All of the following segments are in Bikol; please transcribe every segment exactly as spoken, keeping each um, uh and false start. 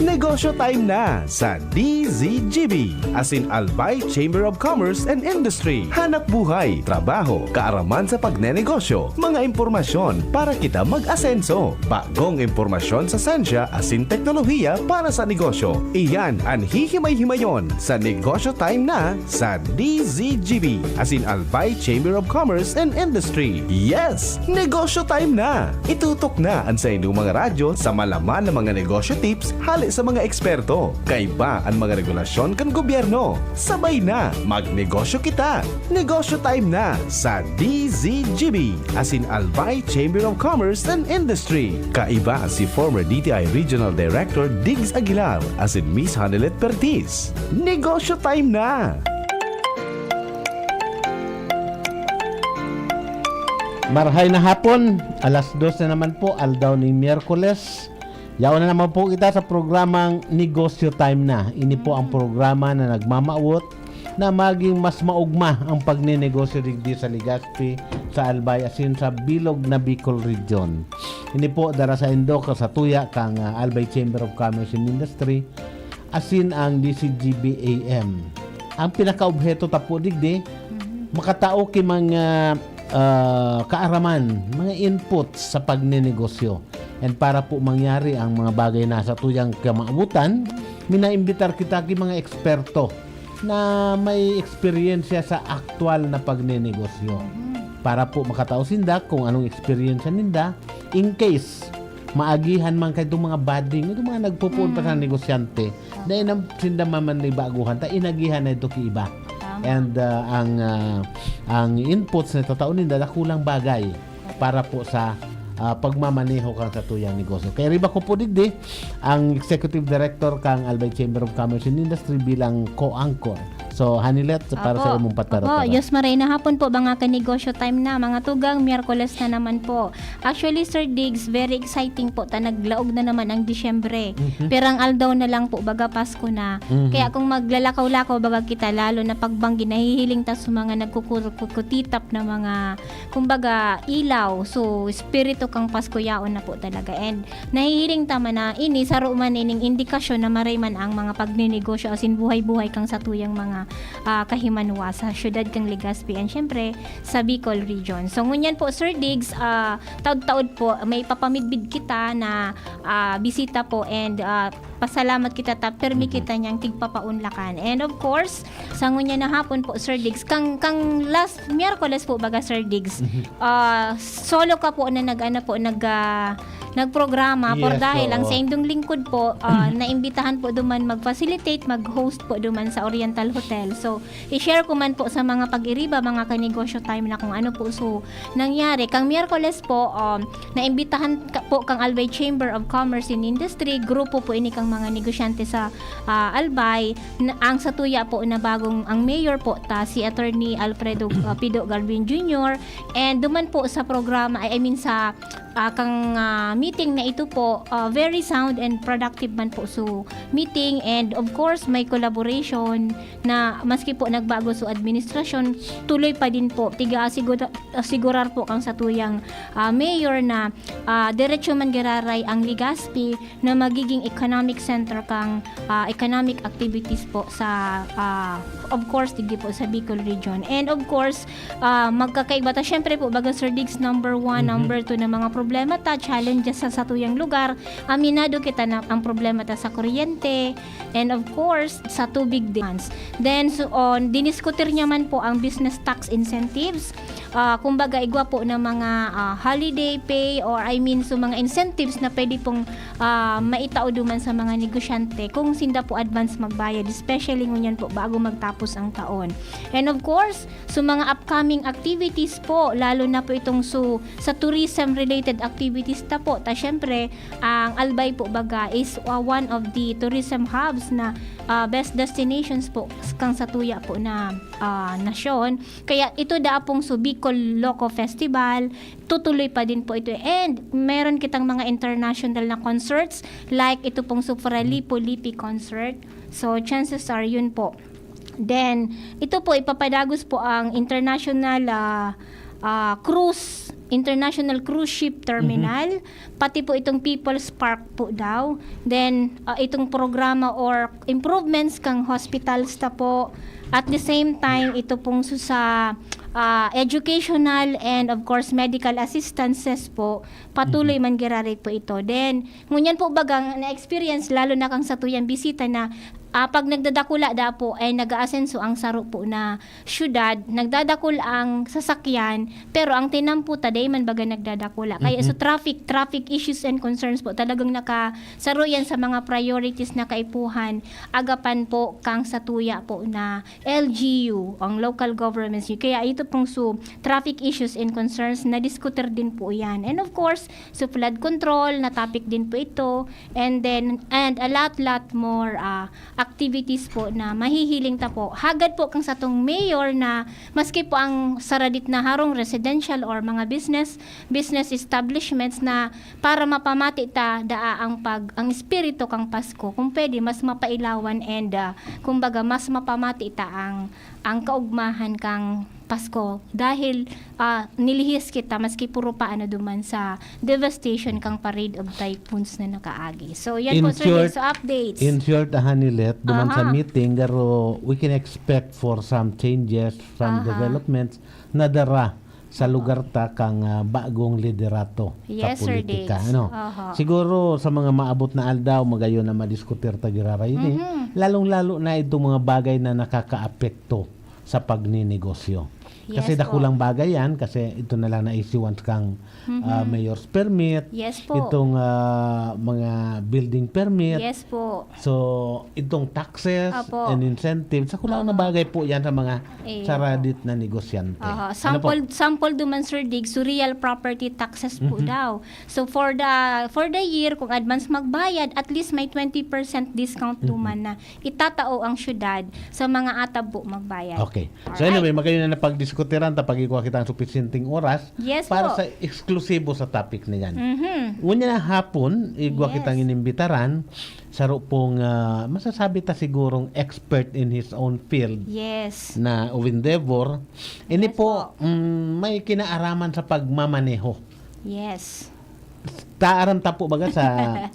Negosyo Time na sa D Z G B, asin Albay Chamber of Commerce and Industry. Hanap buhay, trabaho, kaaraman sa pagnenegosyo, mga impormasyon para kita mag-asenso, bagong impormasyon sa sensya asin teknolohiya para sa negosyo. Iyan an hihimay-himayon sa Negosyo Time na sa D Z G B, asin Albay Chamber of Commerce and Industry. Yes! Negosyo Time na! Itutok na an saindong mga radyo sa malaman na mga negosyo tips hale sa mga eksperto. Kaiba an mga regulasyon kan gobyerno. Sabay na, magnegosyo kita! Negosyo Time na sa D Z G B, asin Albay Chamber of Commerce and Industry. Kaiba si former D T I Regional Director Diggs Aguilar asin Miss Hanelet Pertiz. Negosyo Time na! Marhay na hapon, alas dos na naman po, aldaw ning Miyerkules. Yaon na naman po kita sa programang Negosyo Time na. Ini po ang programa na nagmamawot na maging mas maugma ang pagnenegosyo digdi sa Legazpi, sa Albay, asin sa bilog na Bicol Region. Ini po dara saindo sa tuya kan, ah, Albay Chamber of Commerce and Industry, asin ang D Z G B A M. Ang pinakaobheto ta po digdi, makatao ki mga, ah, kaaraman, mga inputs sa pagnenegosyo. And para po mangyari ang mga bagay na sa tuyang kamawotan, minaimbitar kita ki mga eksperto na may eksperyensya sa aktual na pagnenegosyo. Para po makatao sinda kung anong eksperyensya ninda, in case maagihan man kaitong mga budding, itong mga nagpupuon pa sa negosyante, na inam-, sinda man man may baguhan, ta inagihan na ito ki iba. Tama. And, ah, ang, ah, ang inputs na tatao ninda, dakulang bagay para po sa, ah, pagmamaneho kan satuyang negosyo. Kaya riba ko po digdi, ang Executive Director kang Albay Chamber of Commerce and Industry bilang co-anchor. So, Hanilet, para sa Opo. Imong pagparaparan. Opo, Diyos maray na hapon po, mga kanegosyo time na, mga tugang, Miyerkules na naman po. Actually, Sir Diggs, very exciting po, ta naglaog na naman ang Disyembre. Mhm. Pirang aldaw na lang po, baga Pasko na. Mhm. Kaya kung maglalakaw-lakaw, baga kita, lalo na pagbanggi, nahihiling ta sa mga nagkukur-, kukutitap na mga, kumbaga, ilaw. So, espiritu kang Pasko yaon na po talaga. And nahihiling ta man na ini, saro man ining indikasyon na maray man ang mga pagnenegosyo asin buhay-buhay kang satuyang mga, ah, kahimanwa sa siyudad kang Legazpi and, syempre, sa Bicol Region. So, ngunyan po, Sir Diggs, ah, taod-taod po, may ipapamidbid kita na, ah, bisita po and, ah, pasalamat kita ta permi Mhm. kita niyang tigpapaunlakan. And of course, sa ngunyan na hapon po, Sir Diggs, kang, kang last Miyerkules po, baga, Sir Diggs, Mhm. ah, solo ka po na nag-ano po, nag, ah, nagprograma, por Yes, dahil ang oo. saindong lingkod po, ah, naimbitahan po duman mag-facilitate, mag-host po duman sa Oriental Hotel. So, i-share ko man po sa mga pag-iriba, mga kanegosyo time na kung ano po so nangyari. Kang Miyerkules po, um, naimbitahan ka, po kang Albay Chamber of Commerce and Industry, grupo po ini kang mga negosyante sa, ah, Albay, na, ang satuya po na bagong, ang mayor po ta, si Attorney Alfredo, ah, Pido Galvin Junior, and duman po sa programa, I, I mean sa, ah, kang, ah, meeting na ito po, ah, very sound and productive man po so meeting, and of course, may collaboration na maski po nagbago so administrasyon, tuloy pa din po. Tiga asigura-, asigurar po kang satuyang, ah, mayor na, ah, diretso man giraray ang Legazpi na magiging economic center kang, ah, economic activities po sa, ah, of course, digdi po sa Bicol Region. And of course, ah, magkakaiba ta. Siyempre po, baga Sir Diggs, number one, Mhm. number two na mga problema ta, challenges sa satuyang lugar. Aminado kita na ang problema ta sa kuryente, and of course, sa tubig demands. Then, so, on, diniskutir niya man po ang business tax incentives. Ah, kumbaga, igwa po na mga, ah, holiday pay or, I mean, so mga incentives na pwede pong, ah, maitao duman sa mga negosyante kung sinda po advance magbayad, especially ngunyan po bago magtapos ang taon. And of course, so mga upcoming activities po, lalo na po itong so, sa tourism-related activities ta po, ta syempre, ang Albay po baga is, ah, one of the tourism hubs na, ah, best destinations po kang satuya po na, ah, nasyon. Kaya ito da pong so Bicol Loco Festival, tutuloy pa din po ito. And meron kitang mga international na concerts, like ito pong so Fralipo Lippi concert. So, chances are, yun po. Then, ito po, ipapadagos po ang international, ah, ah, cruise International Cruise Ship Terminal, pati po itong People's Park po daw. Then, ah, itong programa or improvements kang hospitals ta po. At the same time, ito pong su-, sa, ah, educational and of course medical assistances po, patuloy man giraray po ito. Then, ngunyan po bagang na-experience, lalo na kang satuyang bisita na, ah, pag nagdadakula da po, ay nag-aasenso ang saro po na syudad, nagdadakul ang sasakyan, pero ang tinampo ta, dai man baga nagdadakula. Kaya Mhm. sa traffic, traffic issues and concerns po, talagang naka-, saro yan sa mga priorities na kaipuhan, agapan po kang satuya po na L G U, ang local governments. Kaya ito pong su-, traffic issues and concerns, na-diskutir din po yan. And of course, so flood control, na topic din po ito. And then, and a lot, lot more, ah, activities po na mahihiling ta po. Hagad po kang satong mayor na maski po ang saradit na harong residential or mga business, business establishments na para mapamati ta daa ang pag-, ang espiritu kang Pasko. Kung pwede, mas mapailawan and, ah, kumbaga, mas mapamati ta ang, ang kaugmahan kang Pasko. Dahil, ah, nilihis kita maski puro pa ano duman sa devastation kang parade of typhoons na nakaagi. So, yan In po, Sir short, Dave, so updates. In short, ah, Hanilet, duman sa Aha. meeting, garo, we can expect for some changes, some Aha. developments na dara sa Aha. lugar ta kang, ah, bagong liderato sa Yes, Sir politika, Diggs. ano? Aha. Siguro sa mga maabot na aldaw, magayon na madiskutir ta giraray ini. Mhm. Lalong-lalo na itong mga bagay na nakakaapekto sa pagninegosyo. Kasi Yes po. dakulang bagay yan, kasi ito na lang na issuance kang, Mhm. ah, mayor's permit, Yes po. itong, ah, mga building permit. Yes po. So, itong taxes Apo. and incentives, dakulang na Aha. bagay po yan sa mga Iyo. saradit na negosyante. Aha. Ano po? Sample, sample duman, Sir Dig, so real property taxes po Mhm. daw. So, for the, for the year, kung advance magbayad, at least may twenty percent discount Mhm. duman na itatao ang syudad sa mga atab po magbayad. Okay. So Alright. anyway, magayon na napagdiskutiran ta, pag-igwa kita ang supisyenteng oras Yes para po. sa eksklusibo sa topic na yan. Mhm. Ngunyan na hapon, igwa Yes. kitang inimbitaran, saro pong, ah, masasabi ta sigurong expert in his own field Yes. na of endeavor. Ini Yes po, po. mm, may kinaaraman sa pagmamaneho. Yes. Taaram ta po baga sa,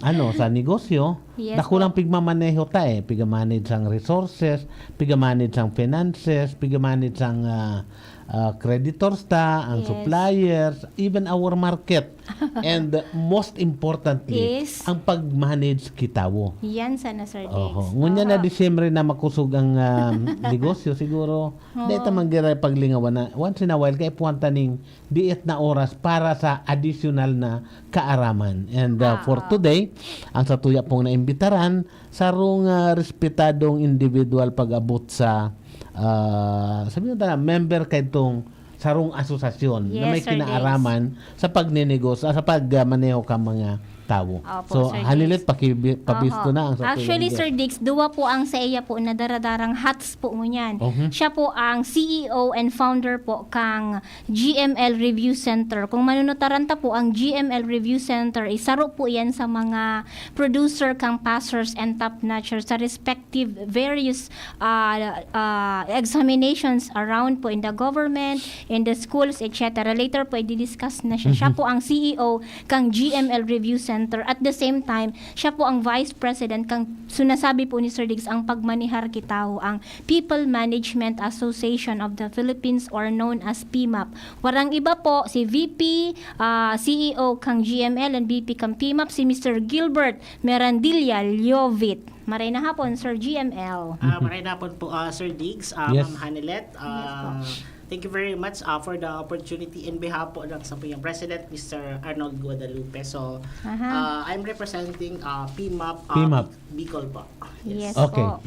ano, sa negosyo, Yes dakulang po. pigmamaneho ta eh. Pigamanage ang resources, pigamanage ang finances, pigamanage ang, ah, ah, creditors ta, ang Yes. suppliers, even our market. And, uh, most importantly, Yes. ang pag-manage ki tawo. Yan sana, Sir Oho. Diggs. Ngunyan na Oho. Disyembre na makusog ang, um, negosyo, siguro, Oo. dahil ta man gira paglingawan na, once in a while, kaipuhan ta ning diit na oras para sa additional na kaaraman. And, uh, for Ah. today, ang satuya pong naimbitaran, sarong, uh, respetadong individual pag-abot sa, uh, sabi mo ta, member kaitong sarong asosasyon na Yes, may Sir Diggs. kinaaraman sa pagnenegosyo, sa pag, uh, maneho ka mga tawo. Opo, So, Sir Hanilet, Diggs. pakibi-, pabisto Oho. na ang satuya Actually, niya. Sir Diggs, duwa po ang sa iya po na daradarang hats po ngunyan. Mhm. Siya po ang C E O and founder po kang G M L Review Center. Kung manunutaran ta po, ang G M L Review Center, isaro po yan sa mga producer kang passers and top notchers sa respective various, ah, ah, examinations around po in the government, in the schools, et cetera. Later po, i-discuss na siya. Siya Mhm. po ang C E O kang G M L Review Center. At the same time, siya po ang vice president kang, so nasabi po ni Sir Diggs, ang pagmanihar ki tawo, ang People Management Association of the Philippines or known as P M A P. Warang iba po, si V P, ah, C E O kang G M L and V P kang P M A P, si Mister Gilbert Mirandilla Llovit. Maray na hapon, Sir G M L. Ah, maray na hapon po, ah, Sir Diggs, ah, Yes. Ma'am Hanelet. Yes po. Ah, thank you very much, ah, for the opportunity in behalf po ng sa po yung President, Mister Arnold Guadalupe. So, Aha. ah, I'm representing, ah, P M A P, ah, P M A P. Bicol po. Yes Okay. po.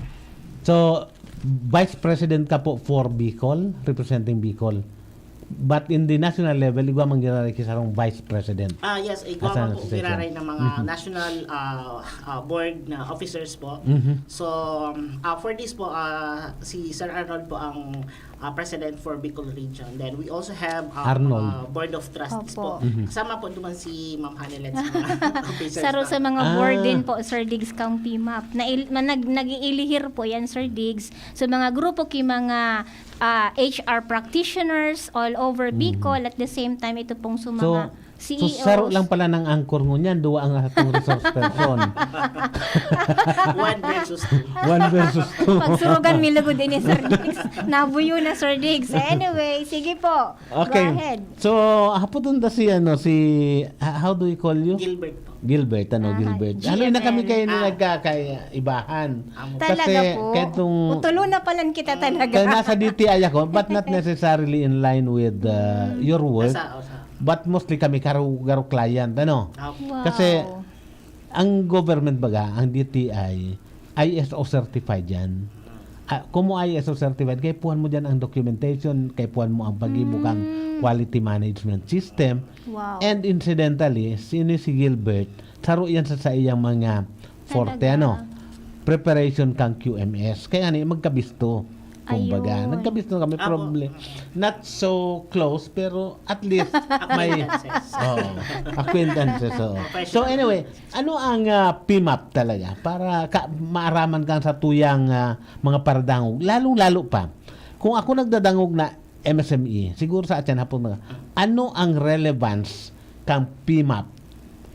So, Vice President ka po for Bicol, representing Bicol. But in the national level, igwa man giraray ki sarong Vice President. Ah, yes, igwa As an man po association. giraray ng mga Mhm. national, ah, ah, board na officers po. Mhm. So, um, ah, for this po, ah, si Sir Arnold po ang, ah, president for Bicol Region. Then we also have, ah, Arnold. mga board of trustees Opo. po. Mhm. Kasama po naman si Ma'am Hanelet sa mga officers Saro na. sa mga board Ah. din po, Sir Diggs, kang P M A P. Na il-, ma-, nag-, nag-iilihir po yan, Sir Diggs. So, mga grupo ki mga, ah, H R practitioners all over Bicol, at the same time, ito pong sa So, mga so, C E Os. Saro lang pala ng anchor ngunyan, duwa ang atong resource person. One versus two. One versus two. Pagsurugan mi lugod ini, Sir Diggs. Nabuyo na, Sir Diggs. Anyway, sige po. Okay. Go ahead. So, hapot ta si, ano, si, h-, how do we call you? Gilbert po. Gilbert, ano, Ah, Gilbert. Ano na kami G M L. kayo ni Ah. nagkakaibahan? Amo. Talaga Kasi po. Kaya itong Utulo na palan kita talaga. Kaya nasa D T I ako, but not necessarily in line with, uh, Mm. your work. Asa, asa? But mostly kami, karo, karo client, ano? Opo. Wow. Kasi, ang government baga, ang D T I, I S O certified yan. Ah, kung mo I S O certified, kaipuhan mo dyan ang documentation, kaipuhan mo ang pag-ibo kang Mm. quality management system. Wow. And incidentally, sini si Gilbert, saro yan sa, sa iyang mga forte, Talaga? ano, preparation kang Q M S. Kaya nga, magkabisto. Kumbaga, Ayun. nagkabisto kami, Apo. problem. Not so close, pero at least may Acquaintances. Oo, acquaintances, oo. Professional. So anyway, ano ang, ah, P M A P talaga? Para ka, maaraman kang sa tuyang, ah, mga paradangog. Lalong-lalo pa, kung ako nagdadangog na M S M E, siguro sa atyan hapon na, ano ang relevance kang P M A P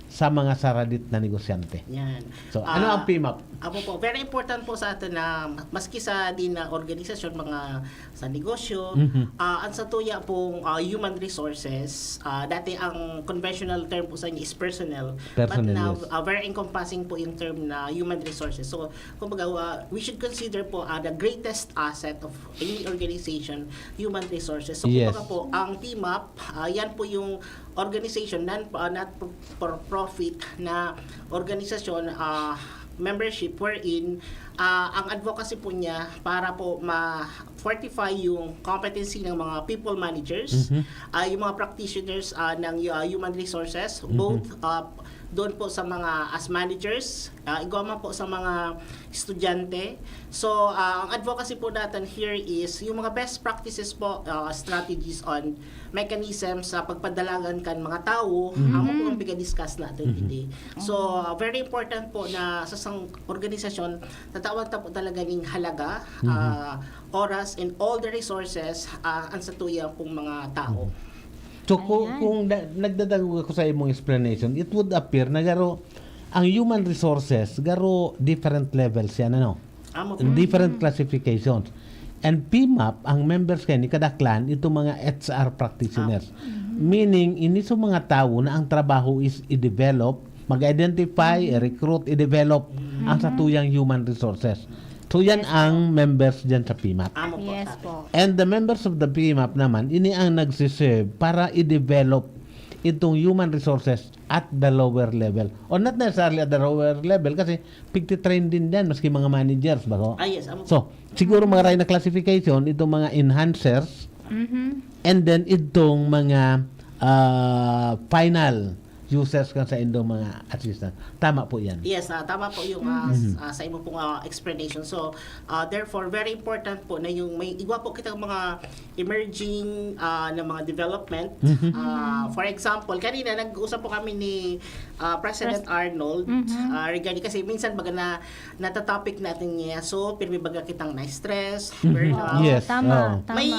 sa mga saradit na negosyante? Yan. So, ano Ah, ang P M A P? Apo po, very important po sa atin na maski sa din na organisasyon, mga sa negosyo, Mhm. ah, ang sa tuya pong, ah, human resources, ah, dati ang conventional term po sa inyo is personnel, but Personnel, now, yes. ah, very encompassing po yung term na human resources. So, kumbaga, ah, we should consider po, ah, the greatest asset of any organization, human resources. So, Yes. kumbaga po, ang P M A P, ah, yan po yung organization, non, ah, not for profit na organisasyon, ah, membership wherein, ah, ang advocacy po niya para po ma-fortify yung competency ng mga people managers, Mhm. ah, yung mga practitioners, ah, ng, ah, human resources, Mhm. both, ah, doon po sa mga as managers, ah, igwa man po sa mga estudyante. So, ah, ang advocacy po natin here is yung mga best practices po, ah, strategies on mechanism sa pagpadalagan kan mga tawo, Mhm. amo po ang piga-discuss natin Mhm. today. So, ah, very important po na sa sang organisasyon, tatawan ta po talaga ning halaga, Mhm. ah, oras, and all the resources, ah, ang sa tuya pong mga tao. Mhm. So, ku-, Ayan. kung na-, nagdadangog ako sa imong explanation, it would appear na garo, ang human resources, garo different levels yan, ano? Amo po. Different Mm. classifications. And P M A P, ang members kayo ni kadaklan, itong mga H R practitioners. Ah. Mm-hmm. Meaning, ini sa mga tawo na ang trabaho is i-develop, mag-identify, Mm-hmm. i-recruit, i-develop ang sa Mm-hmm. tuyang human resources. So, yan Yes ang po. members dyan sa P M A P. Amo po, Yes sir. po. And the members of the P M A P naman, ini ang nagsiserve para i-develop itong human resources at the lower level. Or not necessarily at the lower level, kasi pigtitrain din dyan, maski mga managers, ba ho? Ah, yes, amo po. So, siguro Mm-hmm. mga ray na classification, itong mga enhancers, Mm-hmm. and then itong mga, ah, final users kan sa indong mga assistant. Tama po yan. Yes, ah, tama po yung, ah, Mm-hmm. s-, ah, sa imo pong, ah, explanation. So, ah, therefore, very important po na yung may igwa po kitang mga emerging, ah, na mga development. Mm-hmm. Ah, for example, kanina nag-usap po kami ni, ah, President Pres- Arnold, Mm-hmm. ah, regarding, kasi minsan baga na, natatopic natin niya. So, pirmi baga kitang na-stress, Mm-hmm. burnout. Yes, Tama, oo. tama. May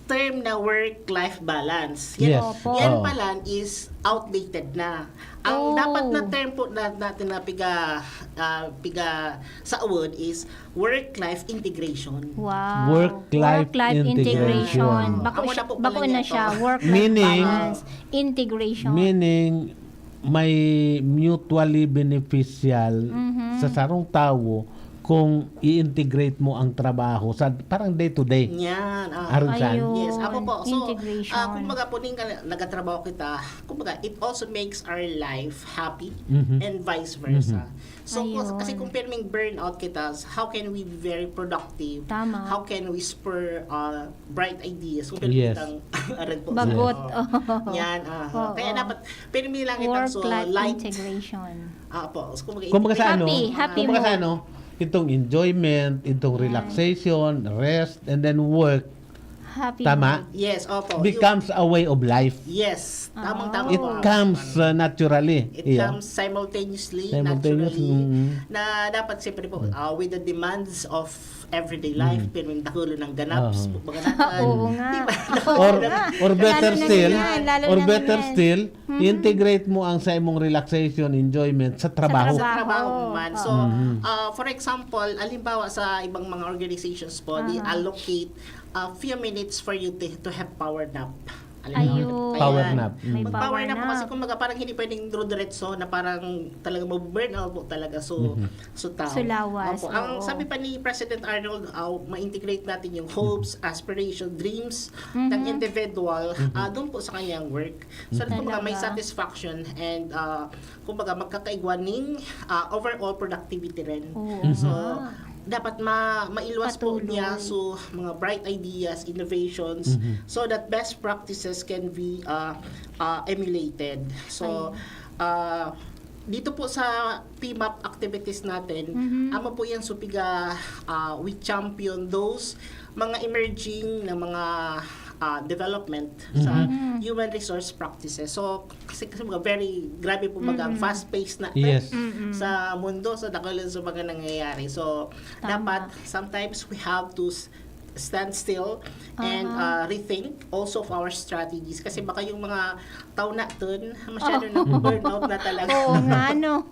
term na work-life balance. Yan, Yes, Opo. yan oo. pala is outdated na. Ang Oh. dapat na term po na, natin na piga, ah, piga sa award is work-life integration. Wow. Work-life Work-life integration. integration. Bako Amo siya, na po pala bako niya na to. siya. Work-life Meaning, balance, integration. meaning, may mutually beneficial Mhm. sa sarong tawo kung i-integrate mo ang trabaho sa parang day to day. Yan, ah. Aron saan? Ayun, Yes, ako po. So, integration. ah, kumbaga po, ning kal-, nagkatrabaho kita, kumbaga, it also makes our life happy Mhm. and vice versa. Mhm. So, Ayun. kasi kung pirming burnout kita, how can we be very productive? Tama. How can we spur, uh, bright ideas? Kung pirming Yes. kitang arag po. Bagot. Oo. Yan, ah. Oo. Kaya dapat, pirmi lang itang so Work-life light. integration. Ah, po. So, kumbaga, Kumbaga sa ano? Happy, happy Kumbaga sa mood. ano? Itong enjoyment, itong Yan. relaxation, rest, and then work. Happy Tama? mood. Yes, opo. Becomes a way of life. Yes, tamang-tama It po. comes uh, naturally. It Yeah. comes simultaneously, Simultaneous, naturally, mm. na dapat siyempre po, uh, with the demands of everyday life, pero yung dakulo ng ganaps, Oo. po, mga natin. Oo nga. Di ba? Or or better Lalo na still, ngayon, lalo or na better ngayon. still, integrate mo ang sa imong relaxation, enjoyment sa trabaho. trabaho. Trabaho man. So, Oo. Mhm. uh, for example, alimbawa sa ibang mga organizations po, they Aha. allocate a few minutes for you to, to have power nap. Alimbawa, Ayun. ayan. Power nap. May Mm. Mag-power power nap po kasi nap. Kumbaga parang hindi pwedeng diretso na parang talaga mabu-burnout po talaga. So, Mhm. so tao. Sulawas, Opo. Ang oo. sabi pa ni President Arnold, uh, ma-integrate natin yung hopes, aspiration, dreams Mhm. ng individual Mhm. uh, doon po sa kanyang work. So, Talaga. kumbaga may satisfaction and uh, kumbaga magkakaigwa ning uh, overall productivity rin. Oo Mhm. So, nga. dapat ma mailuwas po Patuloy. niya so mga bright ideas, innovations, Mhm. so that best practices can be uh, uh, emulated. So, uh, dito po sa P map activities natin, Mhm. amo po yan so piga uh, we champion those mga emerging na mga uh, development sa Mhm. human resource practices. So, kasi, kasi mga very, grabe po baga, Mm. fast-paced na Yes. Mm-mm. sa mundo, sa dakulan sa mga nangyayari. So, Tama. dapat sometimes we have to s- stand still and Aha. uh, rethink also of our strategies. Kasi baka yung mga tao natin, masyado Oh. na burnout na talaga. Oo nga, no?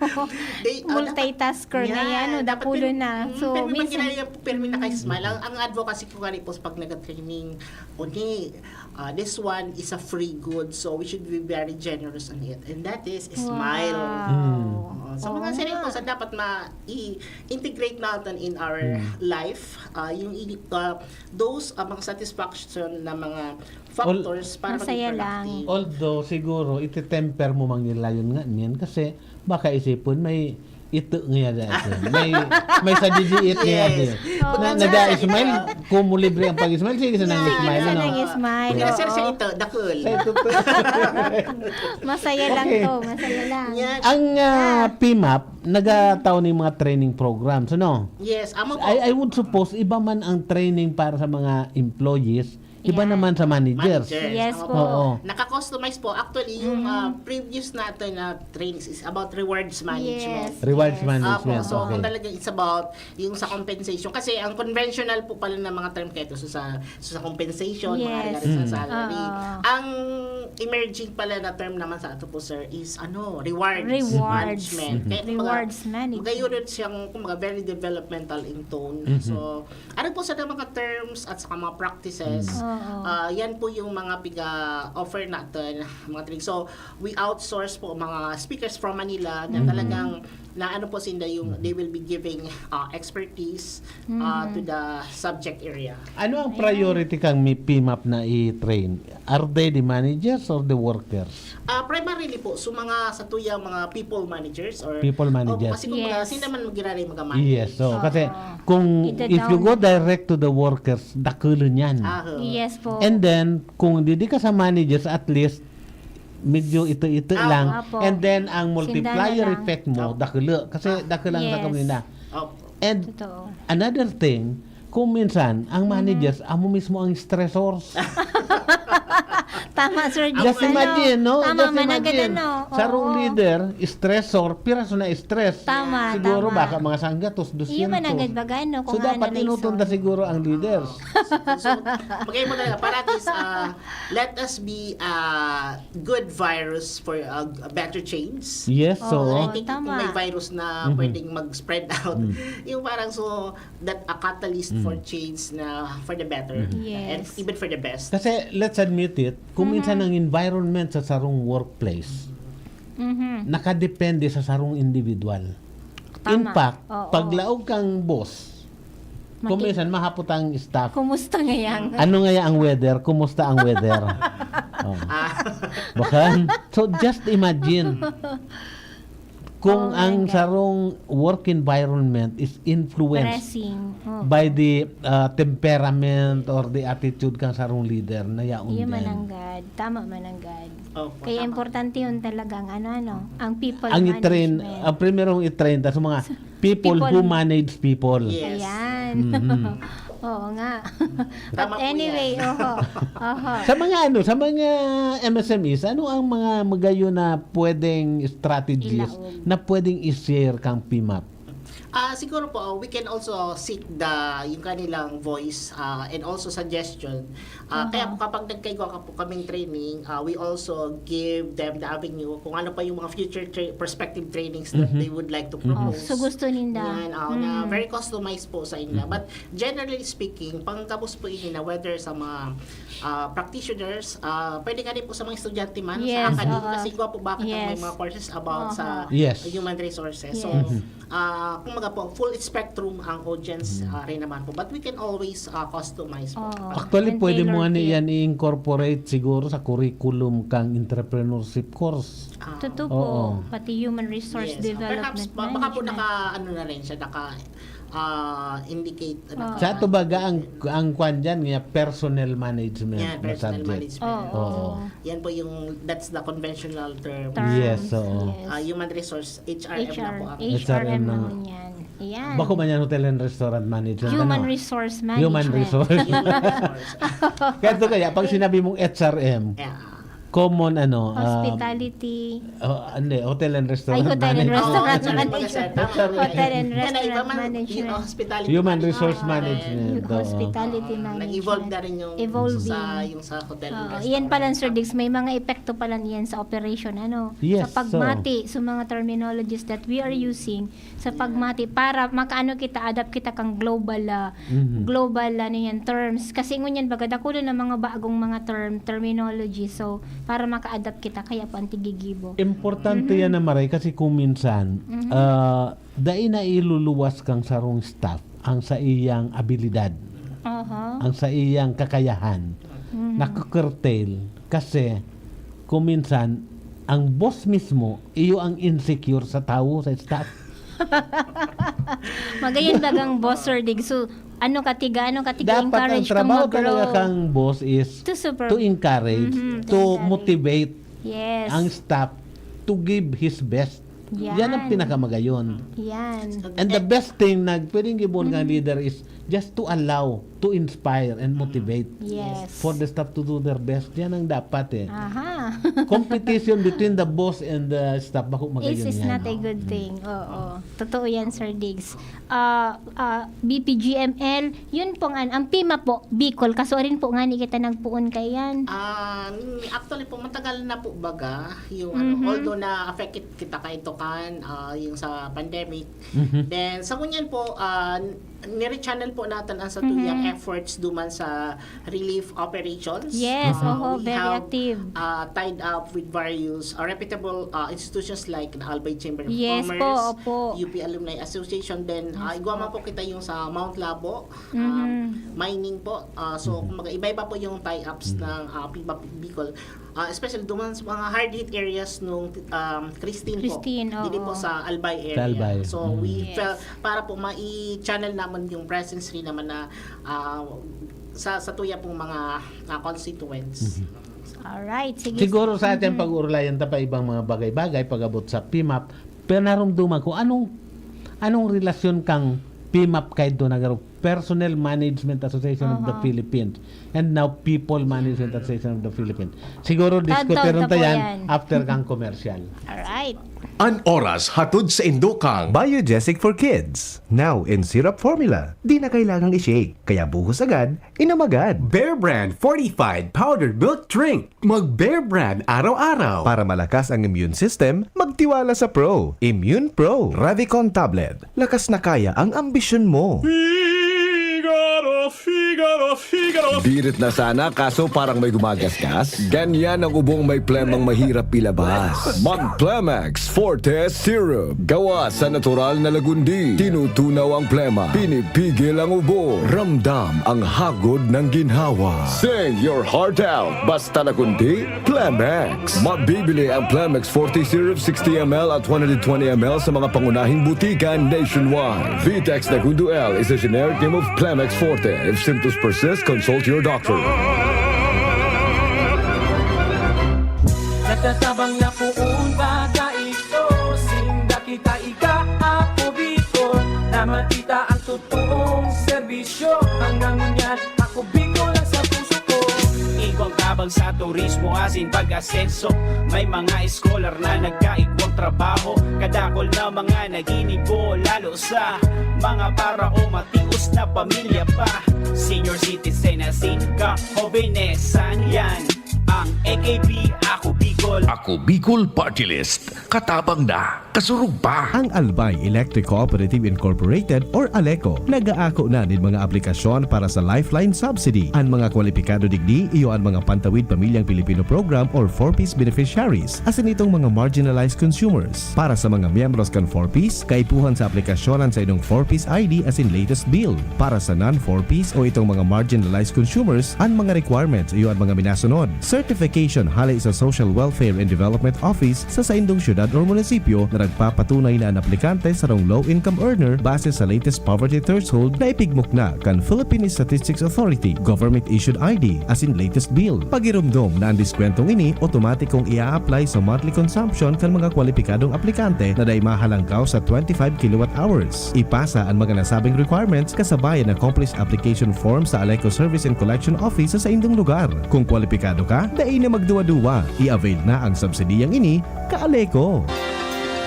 They, uh, Multitasker dapat- na yan, no? Yeah, dapat Dakulo pin- na. mm, So, pero minsan, magkilala po, pero may naka-smile. Ang, ang advocacy ko nga rin po sa pag nag-training, okay, uh, this one is a free good, so we should be very generous on it. And that is smile. Wow. Mm. Oo. So, mga Oo sarili nga. po sa dapat ma-integrate natin in our Mm. life, uh, yung i- uh, those uh, mga satisfaction na mga factors para maging Masaya lang. productive. Although siguro ititemper mo mangilayon nga niyan kasi baka isipon may ito nga dati. May may sa D G it nga Yes. dati. Oo. Na naga-smile, kung mo libre ang pag-smile, sige sa nang Yeah. smile Sige sa ano. nang smile, Pinasir siya oo. ito, dakul. Sa ito to. Masaya lang Okay. to, masaya lang. Yan. Ang ah, P map, nagataw ng mga training programs, ano? Yes, amo po. I, I would suppose iba man ang training para sa mga employees, iba Yeah. naman sa managers. Managers. Yes Ako po. Oo. Naka-customize po. Actually, yung Mhm. ah, previous natin na trainings is about rewards management. Yes. Rewards Yes. management. Apo, so Okay. kung talagang it's about yung sa compensation. Kasi ang conventional po pala ng mga term kayo, so sa, so sa compensation, mga Yes. regarding sa Mm. salary. Oo. Ang emerging pala na term naman sa ato po, sir, is ano, rewards Rewards. management. Kaya kumbaga, Rewards management. Magayunin siyang kumbaga, very developmental in tone. Mhm. So, ano po sa mga terms at saka mga practices, Oo. ah, yan po yung mga piga-offer natin, mga training. So, we outsource po mga speakers from Manila na Mhm. talagang na ano po sinda yung they will be giving uh, expertise uh, Mhm. to the subject area. Ano ang Ayan. priority kang mi- P map na i-train? Are they the managers or the workers? Ah, primarily po, so mga sa tuya, mga people managers or People managers. Opo, kasi kung mga Yes. sino man magiraray mga managers. Yes, so kasi Oo. kung Ito if you daw. Go direct to the workers, dakulon yan. Ah, Yes po. And then, kung didi ka sa managers, at least, medyo ito-ito Ah, lang. Apo. And then, ang Sinda multiplier na lang. effect mo, Opo. dakulo. Kasi dakulang Yes. sa kanila. Opo. And Totoo. another thing, kung minsan, ang Mhm. managers, amo mismo ang stressors. Tama, Sir Just Jason, imagine, no? Tama, Just managad, imagine. Ano? Sarong Oo. leader, stressor, piraso na stress. Tama, Siguro tama. baka mga sanggatos, dosyentos. Iyo, managad baga, no? So, Kung dapat ano, inuton ta Nelson. Siguro ang leaders. So, magay mo talaga, parati is, ah, let us be a good virus for a, a better change. Yes, Oo. so, I think Tama. kung may virus na Mhm. pwedeng mag-spread out, Mm. yung parang so, that a catalyst Mm. for change na for the better. Mhm. And Yes. even for the best. Kasi, let's admit it, kung Mhm. minsan ang environment sa sarong workplace, Mhm. nakadepende sa sarong individual. Tama. In fact, Oo. paglaog kang boss, kung Maki- minsan mahapot ang staff, Kumusta ngayang? ano nga ang weather? Kumusta ang weather? Oh. Ah, Bakan? So, just imagine. Kung Oh my ang God. Sarong work environment is influenced Pressing. Oo. by the uh, temperament or the attitude kang sarong leader na yaon Iyo, din. mananggad. Tama, mananggad. opo, Kaya tama. Importante yun talagang ano, ano, ang people Ang i-train, management. Ang primerong i-train, tas mga people, People. Who manage people. Yes. Ayan. Mhm. Oo nga. But Tama po anyway, yan. Oho. Oho. Sa mga ano, sa mga M S M Es, ano ang mga magayon na pwedeng strategies Ilaog. na pwedeng i-share kang P M A P? Ah, siguro po, we can also seek the, yung kanilang voice, ah, and also suggestion. Ah, kaya po kapag nagkaigwa ka po kaming training, ah, we also give them the avenue kung ano pa yung mga future tra- prospective trainings that they would like to propose. So gusto ninda. Yan, ah, na very customized po sa inyo. But generally speaking, panggabos po ini na whether sa mga ah, practitioners, ah, pwede ka rin po sa mga estudyante man, Yes, sa academy, oo. Kasi igwa po bakit ang may Yes. mga courses about Aha. sa Yes. human resources. So, Yes. ah, kumbaga po, full spectrum ang audience ah, rin naman po. But we can always ah, customize po. Oo. Actually, And pwede mo tailor nga fit. Yan i-incorporate siguro sa curriculum kang entrepreneurship course. Ah, Totoo po. Oo. Pati human resource yes. development Perhaps, ba- baka po management. naka, ano na rin siya, naka, ah, indicate, naka, Oo. Sa ato baga, ang, ang kwan dyan, nga personal management yan, na personal subject. Management. Oo. Oo. Yan po yung, that's the conventional term. Terms, Yes, oo. Ah, human resource, H R M na H R, po ang H R M H R M na na. ngunyan. Ayan. Bako man yan hotel and restaurant management. Human Ano? resource Human management. resource. human resource. Kaya ito kaya, pag sinabi mong H R M, Yeah. common ano, ah, Hospitality. oh, hindi, hotel and restaurant Ay, hotel and management. restaurant Oo, management. H R M. Hotel and Yan na, restaurant iba man, management. yung hospitality Human management. resource Ah, management. yung Oo. hospitality Ah, management. Nag-evolve na rin yung Evolving. sa, yung sa hotel and Oo, restaurant. Yan pala, Sir Diggs, may mga epekto pala niyan sa operation. Ano? Yes, Sa pagmati, sa mga terminologies that we are using, sa pagmati, para makaano kita, adapt kita kang global, ah, Mhm. global, ano yan, terms. Kasi ngunyan, baga, dakulo na mga bagong mga term, terminology. So, para maka-adapt kita, kaya po ang tigigibo. Importante yan na maray kasi kung minsan, ah, dai na iluluwas kang sarong staff ang sa iyang abilidad, Aha. ang sa iyang kakayahan, naka-curtail kasi kung minsan, ang boss mismo, iyo ang insecure sa tawo, sa staff. Magayon bagang boss, Sir Dig. So, ano katiga, ano katiga, Dapat ang encourage to trabaho mag-grow. Talaga kang boss is To super- to encourage, Mhm, to to encourage. Motivate Yes. Ang staff to give his best. Yan. Yan ang pinakamagayon. Yan. And the best thing na pwedeng gibon kang leader is just to allow, to inspire and motivate Yes. for the staff to do their best. Yan ang dapat eh. Aha. Competition between the boss and the staff, bako magayon Is is yan. Not a good thing. Oo. Totoo yan, Sir Diggs. Ah, ah, B P G M L, yun pong an, ang P M A P po, Bicol, kaso rin po nga ni kita nagpuon kay yan. Ah, actually po, matagal na po baga yung ano, Mhm. Although na-affect kit- kita kay Tukan, ah, yung sa pandemic. Mhm. Then, sa ngunyan po, ah, nire-channel po natin ang sa tuyang Mhm. efforts duman sa relief operations. Yes, Ah, oho, we very have, active. ah, tied up with various ah, reputable ah, institutions like the Albay Chamber of Yes Commerce, po, opo. U P Alumni Association, then ah, igwa man po kita yung sa Mount Labo, ah, Mhm. mining po. Ah, so, kumbaga, iba-iba po yung tie-ups ng ah, P M A P Bicol. Ah, especially duman sa mga hard-hit areas nung um, Christine, Christine, po. Dili oo. Po sa Albay area. Sa Albay. So, we Yes. felt, para po mai-channel naman yung presence rin naman na ah, sa, sa tuya pong mga ah, constituents. Alright, sige. Siguro sa ating pag-uurlayan ta pa ibang mga bagay-bagay pag-abot sa P M A P, pero narumduman ko, anong, anong relasyon kang P M A P kaidto na garo? Personnel Management Association of the Aha. Philippines and now People Management Association of the Philippines. Siguro Tantaw diskutiron ta ta po yan yan. After kang commercial. Alright. An oras hatod sa indokang Biogesic for Kids. Now in syrup formula. Di na kailangang i-shake. Kaya buhos agad, inom agad. Bear Brand fortified powdered milk drink. Mag Bear Brand araw-araw. Para malakas ang immune system, magtiwala sa Pro. Immune Pro. Revicon Tablet. Lakas na kaya ang ambisyon mo. Figaro, Figaro, Figaro. Birit na sana kaso parang may gumagasgas. Ganyan ang ubong may plemang mahirap ilabas. Mag Plemex Forte Syrup. Gawa sa natural na lagundi. Tinutunaw ang plema. Pinipigil ang ubo. Ramdam ang hagod ng ginhawa. Sing your heart out. Basta lagundi, Plemex. Mabibili ang Plemex Forte Syrup sixty M L at one hundred twenty M L sa mga pangunahing butika nationwide. Vitex Nagundo L is a generic name of Plemex Forte. If symptoms persist, consult your doctor. Nagtatabang na poon baga ito. Sinda kita iga, Apo Bicol, na makita ang totoong serbisyo. Ang Kangunyan, ako Bicol na sa puso ko. Igwang tabang sa turismo asin pag-asenso. May mga eskolar na nagkaigwang trabaho. Kadakol na mga naginibo, lalo sa mga para o matios na pamilya pa. Senior citizen asin kahobenesan, yan ang A K P, Ako Bicol. Ako Bicol Party List. Katabang na, kasurog pa. Ang Albay Electric Cooperative Incorporated or ALECO nag-aako na nin mga aplikasyon para sa Lifeline Subsidy. An mga kwalipikado digdi iyo an mga Pantawid Pamilyang Pilipino Program or four Ps beneficiaries, asin itong mga marginalized consumers. Para sa mga miyembros kan four Ps, kaipuhan sa aplikasyon an saindong four Ps I D asin latest bill. Para sa non-four Ps o itong mga marginalized consumers, an mga requirements iyo an mga minasunod: certification hale sa Social Welfare and Development Office sa saindong syudad or munisipyo na nagpapatunay na an aplikante sarong low-income earner base sa latest poverty threshold na ipigmukna kan Philippine Statistics Authority, government-issued I D, asin latest bill. Pagiromdom na an diskwentong ini otomatikong i-a-apply sa monthly consumption kan mga kwalipikadong aplikante na dai mahalangkaw sa twenty-five kilowatt hours. Ipasa an mga nasabing requirements kasabay an accomplished application form sa ALECO Service and Collection Office sa saindong lugar. Kung kwalipikado ka, dai na magduwa-duwa. I-avail na ang subsidiyang ini, ka-ALECO.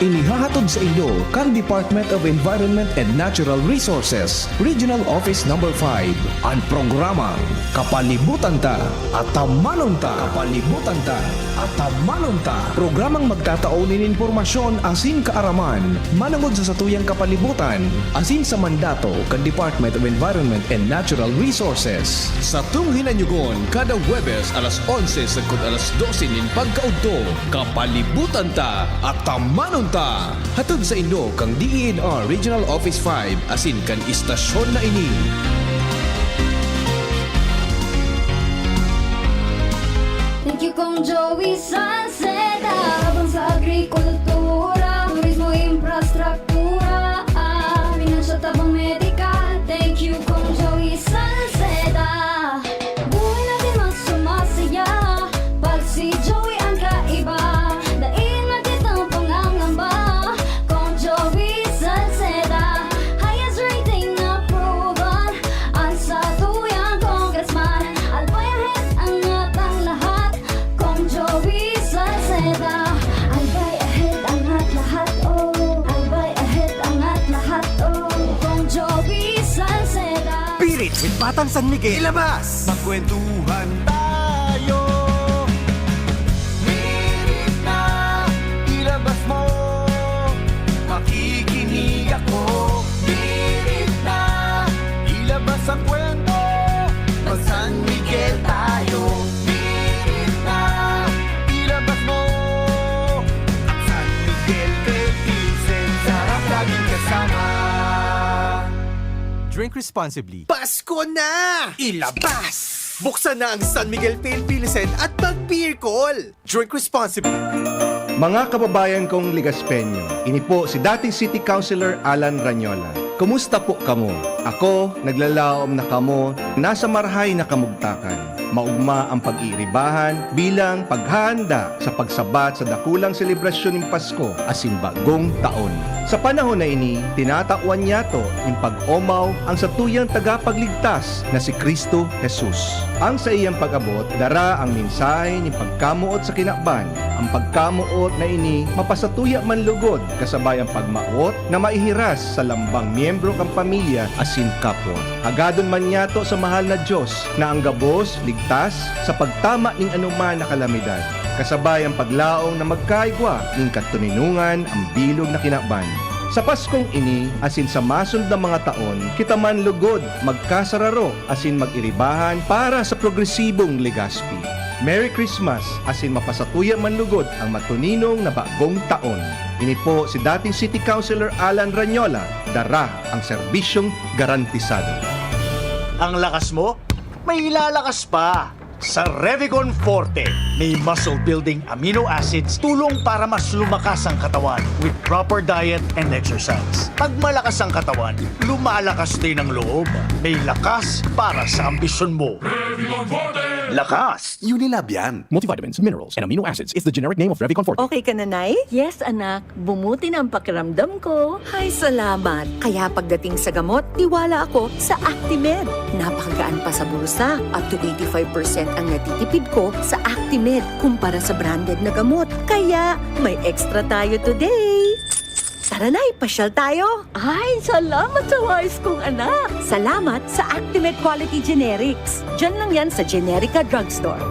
Inihahatod sa inyo kan Department of Environment and Natural Resources, Regional Office Number five, an programang Kapalibutan Ta, Atamanon Ta. Kapalibutan Ta, Atamanon Ta. Programang magtatao nin impormasyon asin kaaraman manongod sa satuyang kapalibutan asin sa mandato kan Department of Environment and Natural Resources. Satong hinanyugon kada Huwebes alas onse sagkod alas dose nin pagkaudto, Kapalibutan Ta, Atamanon Ta. Hatod sa inyo kan D E N R Regional Office five asin kan istasyon na ini. Thank you, Cong Joey Salceda. Habang sa agrikultura, turismo, infrastruktura, ah, financial tabang medikal. Thank you, Cong Joey Salceda. Buhay natin mas sumasaya pag si Joey ang kaiba. Dai na kitang pangangamba, Cong Joey Salceda. Highest rating na approval an satuyang congressman. Albay ahead, angat ang lahat, Cong Joey Salceda. Albay ahead, angat lahat, oh. Albay ahead, angat lahat, oh. Cong Joey Salceda. Pirit with Batang San Miguel. Ilabas! Magkwentuhan tayo. Pirit na, ilabas mo. Makikinig ako. Pirit na, ilabas ang kwento. Mag-San Miguel tayo. Pirit na, ilabas mo. San Miguel kay Vincent, sarap laging kasama. Drink responsibly. Pasko na! Ilabas! Buksan na ang San Miguel Pale Pilsen at mag-beer call! Drink responsibly. Mga kababayan kong Legaspeño, ini po si dating City Councilor Alan Rañola. Kumusta po kamo? Ako, naglalaom na kamo, nasa marahay na kamugtakan. Maogma ang pag-iiribahan bilang paghahanda sa pagsabat sa dakulang selebrasyon nin Pasko asin Bagong Taon. Sa panahon na ini, tinatawan niyato nin pag-omaw ang satuyang tagapagligtas na si Cristo Jesus. Ang saiyang pag-abot dara ang mensahe nin pagkamoot sa kinaban. Ang pagkamoot na ini mapasatuya man lugod kasabay ang pagmawot na maihiras sa lambang miyembro kan pamilya asin kapwa. Hagadon man niyato sa mahal na Dios na ang gabos ligtas sa pagtama nin anoman na kalamidad, kasabay ang paglaom na magkaigwa nin katoninongan ang bilog na kinaban. Sa Paskong ini asin sa masunod na mga taon, kita man lugod magkasararo asin mag-iribahan para sa progresibong Legazpi. Merry Christmas asin mapasatuya man lugod ang matoninong na bagong taon. Ini po si dating City Councilor Alan Rañola, dara ang serbisyong garantisado. Ang lakas mo, may ilalakas pa. Sa Revicon Forte, may muscle building amino acids, tulong para mas lumakas ang katawan with proper diet and exercise. Pag malakas ang katawan, lumalakas din ang loob. May lakas para sa ambisyon mo. Revicon Forte! Lakas! Unilab yan. Multivitamins, minerals, and amino acids is the generic name of Reviconforte. Okay ka na, Nay? Yes, anak. Bumuti na ang pakiramdam ko. Hay, salamat. Kaya pagdating sa gamot, tiwala ako sa Actimed. Napakagaan pa sa bulsa. Up to eighty-five percent ang natitipid ko sa Actimed kumpara sa branded na gamot. Kaya may extra tayo today. Tara na, ipasyal tayo. Ay, salamat sa wais kong anak. Salamat sa Actimed Quality Generics. Diyan lang yan sa Generica Drugstore.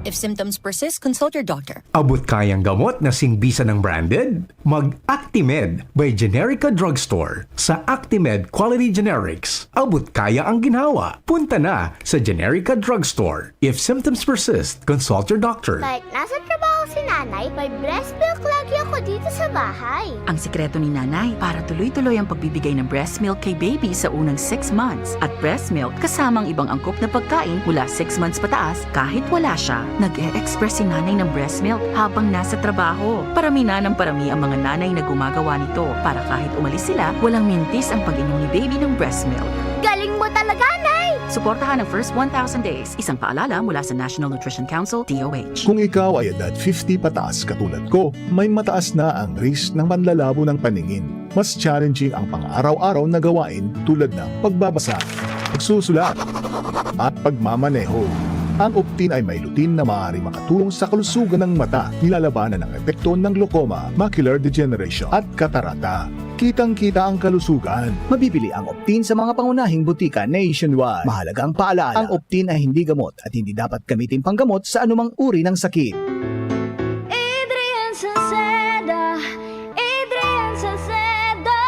If symptoms persist, consult your doctor. Abot kayang gamot na singbisan ng branded? Mag-Actimed by Generica Drugstore. Sa Actimed Quality Generics, abot kaya ang ginhawa. Punta na sa Generica Drugstore. If symptoms persist, consult your doctor. Kahit nasa trabaho si nanay, may breast milk lagi ako dito sa bahay. Ang sikreto ni nanay para tuloy-tuloy ang pagbibigay ng breast milk kay baby sa unang six months at breast milk kasamang ibang angkop na pagkain mula six months pataas kahit wala siya. Nag-e-express si nanay ng breast milk habang nasa trabaho. Parami na ng parami ang mga nanay na gumagawa nito para kahit umalis sila, walang mintis ang pag-inom ni baby ng breast milk. Galing mo talaga, Nay! Suportahan ang first one thousand days. Isang paalala mula sa National Nutrition Council, D O H. Kung ikaw ay edad fifty pataas katulad ko, may mataas na ang risk ng panlalabo ng paningin. Mas challenging ang pang-araw-araw na gawain tulad ng pagbabasa, pagsusulat, at pagmamaneho. Ang Optin ay may lutein na maaari makatulong sa kalusugan ng mata, nilalabanan ang epekto ng glaucoma, macular degeneration, at katarata. Kitang-kita ang kalusugan. Mabibili ang Optin sa mga pangunahing butika nationwide. Mahalagang paalaala, ang Optin ay hindi gamot at hindi dapat gamitin panggamot sa anumang uri ng sakit. Adrian Salceda, Adrian Salceda.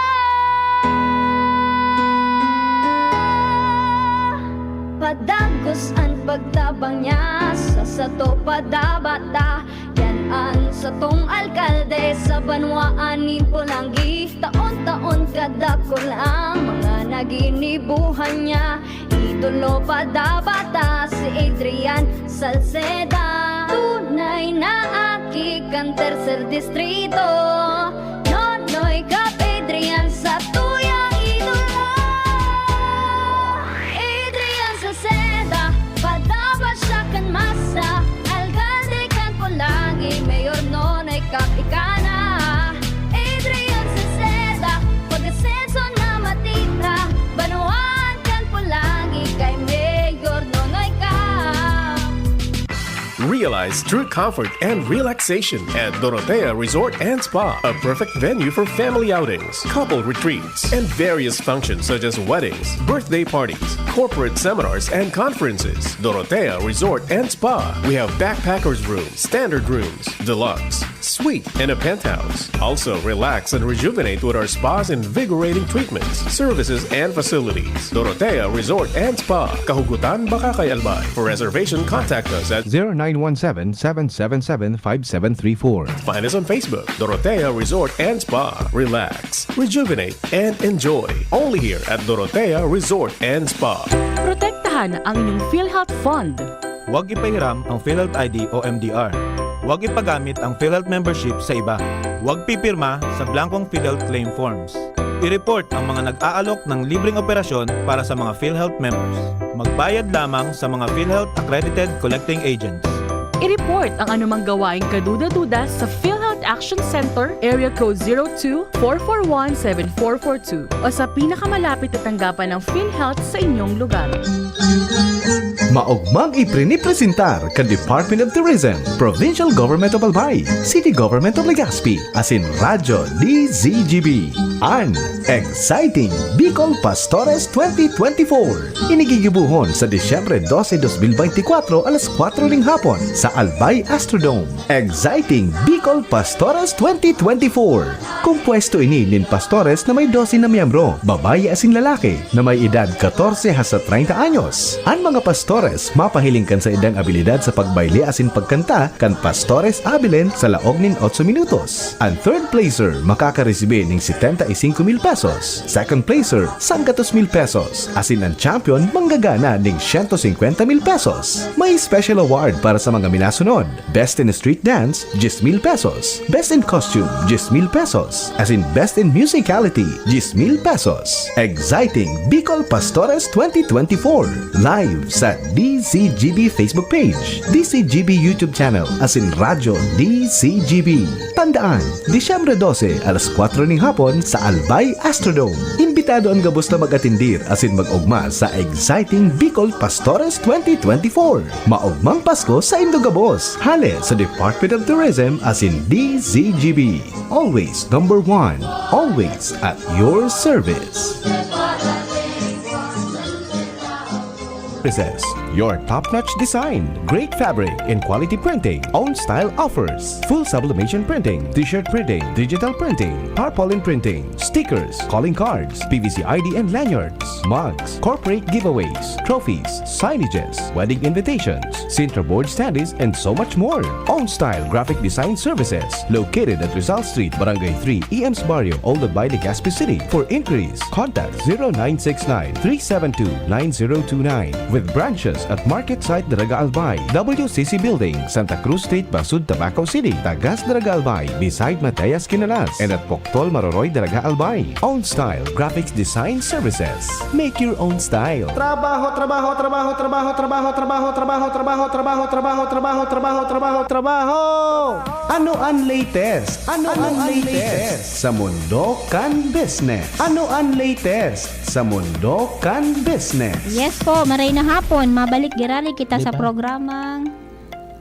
Padagos an pagtabang niya sa sato padabata. Yan an satong alkalde sa banwaan nin Polangui. Taon-taon kadakul ang mga naginibuhan niya. Idolo padabata si Adrian Salceda. Tunay na aki kan tercer distrito. Nonoy Cap Adrian sa tuyang idolo. Adrian Salceda, padaba siya kan masa. Alkalde kan Polangui, Mayor Nonoy Cap ika na. Adrian Salceda, pag-asenso na matita. Banwaan kan Polangui kay Mayor Nonoy Cap. Realize true comfort and relaxation at Dorotea Resort and Spa, a perfect venue for family outings, couple retreats, and various functions such as weddings, birthday parties, corporate seminars, and conferences. Dorotea Resort and Spa. We have backpackers room, standard rooms, deluxe, suite, and a penthouse. Also, relax and rejuvenate with our spa's invigorating treatments, services, and facilities. Dorotea Resort and Spa, Kahugutan, Bacacay, Albay. For reservation, contact us at zero nine one seven, seven seven seven, five seven three four. Find us on Facebook, Dorotea Resort and Spa. Relax, rejuvenate, and enjoy. Only here at Dorotea Resort and Spa. Protektahan ang inyong PhilHealth Fund. Huwag ipahiram ang PhilHealth I D o M D R. Huwag ipagamit ang PhilHealth membership sa iba. Huwag pipirma sa blankong PhilHealth claim forms. I-report ang mga nag-aalok ng libreng operasyon para sa mga PhilHealth members. Magbayad lamang sa mga PhilHealth accredited collecting agents. I-report ang anumang gawaing kaduda-duda sa PhilHealth Action Center, Area Code zero two, four four one, seven four four two o sa pinakamalapit na tanggapan ng PhilHealth sa inyong lugar. Maogmang iprinipresentar kan Department of Tourism, Provincial Government of Albay, City Government of Legazpi, asin Radyo D Z G B, an Exciting Bicol Pastores twenty twenty-four. Inigigibohon sa Disyembre doce, dos mil beintikwatro, alas kwatro ning hapon sa Albay Astrodome. Exciting Bicol Pastores twenty twenty-four. Kompuesto ini nin pastores na may doce na miyembro, babayi asin lalaki, na may edad katorse hasta treinta anyos. An mga pastores mapahiling kan saindang abilidad sa pagbayle asin pagkanta kan Pastores Abilene sa laog nin otso minutos. An third placer makakaresibi ning setenta cinco mil pesos. Second placer, sanggatos mil pesos. Asin an champion, manggagana ning siyento singkwenta mil pesos. May special award para sa mga minasunod. Best in Street Dance, diyes mil pesos. Best in Costume, diyes mil pesos. Asin Best in Musicality, diyes mil pesos. Exciting Bicol Pastores twenty twenty-four. Live sa D C G B Facebook page, D C G B YouTube channel, asin Radyo D C G B. Tandaan, Disyembre dose, alas kwatro ning hapon sa Albay Astrodome. Imbitado an gabos na mag-atendir asin mag-ogma sa Exciting Bicol Pastores twenty twenty-four. Maogmang Pasko sa indo gabos. Hale sa Department of Tourism asin D C G B. Always number one. Always at your service. Services. Your top-notch design, great fabric, and quality printing. Own Style offers full sublimation printing, t-shirt printing, digital printing, tarpaulin printing, stickers, calling cards, P V C I D and lanyards, mugs, corporate giveaways, trophies, signages, wedding invitations, Sintra board standees, and so much more. Own Style Graphic Design Services, located at Rizal Street, Barangay three, E M's Barrio, Old Albay, Legazpi City. For inquiries, contact zero nine six nine, three seven two, nine zero two nine. With branches at Market Site, Daraga Albay, W C C Building, Santa Cruz Street, Basud, Tabaco City, Tagas, Daraga Albay, beside Mateas Quinalas, and at Poctol, Maroroy, Daraga Albay. Own Style Graphics Design Services. Make your own style. Trabaho, trabaho, trabaho, trabaho, trabaho, trabaho, trabaho, trabaho, trabaho, trabaho, trabaho, trabaho, trabaho, trabaho. Ano ang latest? Ano ang latest sa mundo kan business? Ano ang latest sa mundo kan business? Yes po, maray na hapon. Mabalik giraray kita sa Diba? programang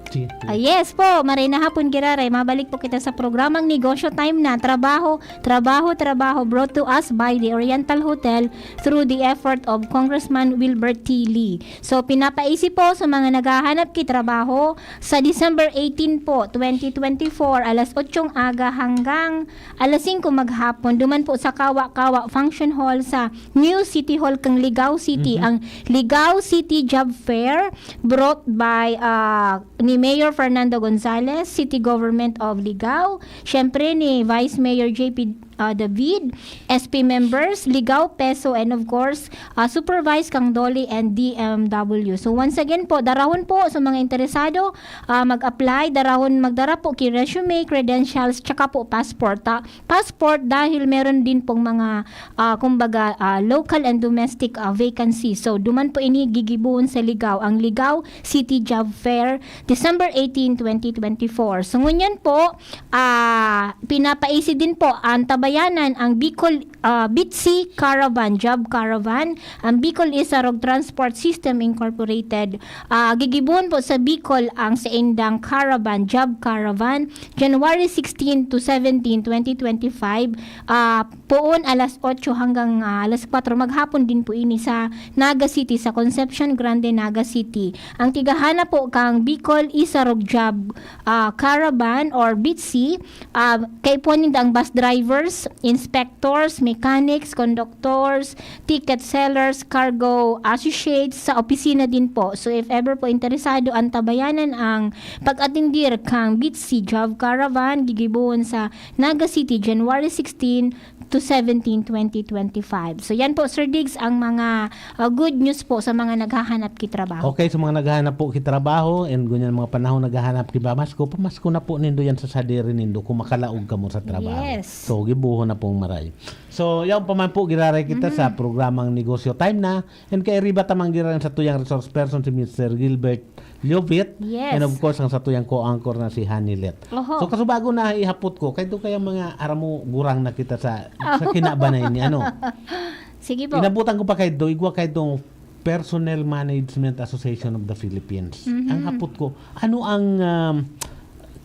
Sige. Ah, yes po, maray na hapon giraray. Mabalik po kita sa programang Negosyo Time na. Trabaho, trabaho, trabaho. Brought to us by the Oriental Hotel through the effort of Congressman Wilbert T. Lee. So, pinapaisi po sa mga naghahanap ki trabaho, sa December eighteen po, twenty twenty-four, alas otsong aga hanggang alas singko maghapon, duman po sa Kawa-Kawa Function Hall sa New City Hall kang Ligao City, Mhm. ang Ligao City Job Fair, brought by, ah, ni Mayor Fernando Gonzalez, City Government of Ligao, syempre ni Vice Mayor J P, ah, David, S P members, Ligao, PESO, and of course, ah, supervised kang DOLE and D M W. So once again po, darahon po sa mga interesado, ah, mag-apply, darahon magdara po ki resume, credentials, tsaka po passport, ah, passport dahil meron din pong mga, ah, kumbaga, ah, local and domestic, ah, vacancy. So duman po ini gigibohon sa Ligao, ang Ligao City Job Fair, December eighteen, twenty twenty-four. So ngunyan po, ah, pinapaisi din po ang tabayanan, ang Bicol, ah, Bitsi Caravan, Job Caravan, ang Bicol Isarog Transport System Incorporated. Ah, gigibohon po sa Bicol ang saindang Caravan, Job Caravan, January sixteen to seventeen, twenty twenty-five. Ah, poon alas otso hanggang, ah, alas kwatro maghapon din po ini sa Naga City, sa Concepcion Grande, Naga City. Ang tighahanap po kang Bicol Isarog Job, ah, Caravan or Bitsi, ah, kaipuhan ninda ang bus drivers, inspectors, mechanics, conductors, ticket sellers, cargo associates sa opisina din po. So if ever po interesado, antabayanan ang pag-atindir kang Bitsi Job Caravan, gigibohon sa Naga City, January sixteen to seventeen, twenty twenty-five. So yan po, Sir Diggs, ang mga, ah, good news po sa mga naghahanap ki trabaho. Okay, sa mga naghahanap po ki trabaho, and ngunyan mga panahon naghahanap ki pamasko, pamasko na po nindo yan sa sadiri nindo kung makalaog kamo sa trabaho. Yes. So, gibohon na pong maray. So, yaon pa man po, giraray kita sa Mhm. programang Negosyo Time na, and kairiba ta man giraray sa tuyang resource person, si Mister Gilbert Llobet, Yes. and of course, ang sa tuyang co-anchor na si Honey Let. Oho. So, kasubago na ihapot ko, kay do kaya mga aramo gurang na kita sa, sa Oh. kinabanay ni ano. Sige po. Inabutan ko pa kay do, igwa kay dong Personnel Management Association of the Philippines. Mhm. Ang hapot ko, ano ang, um,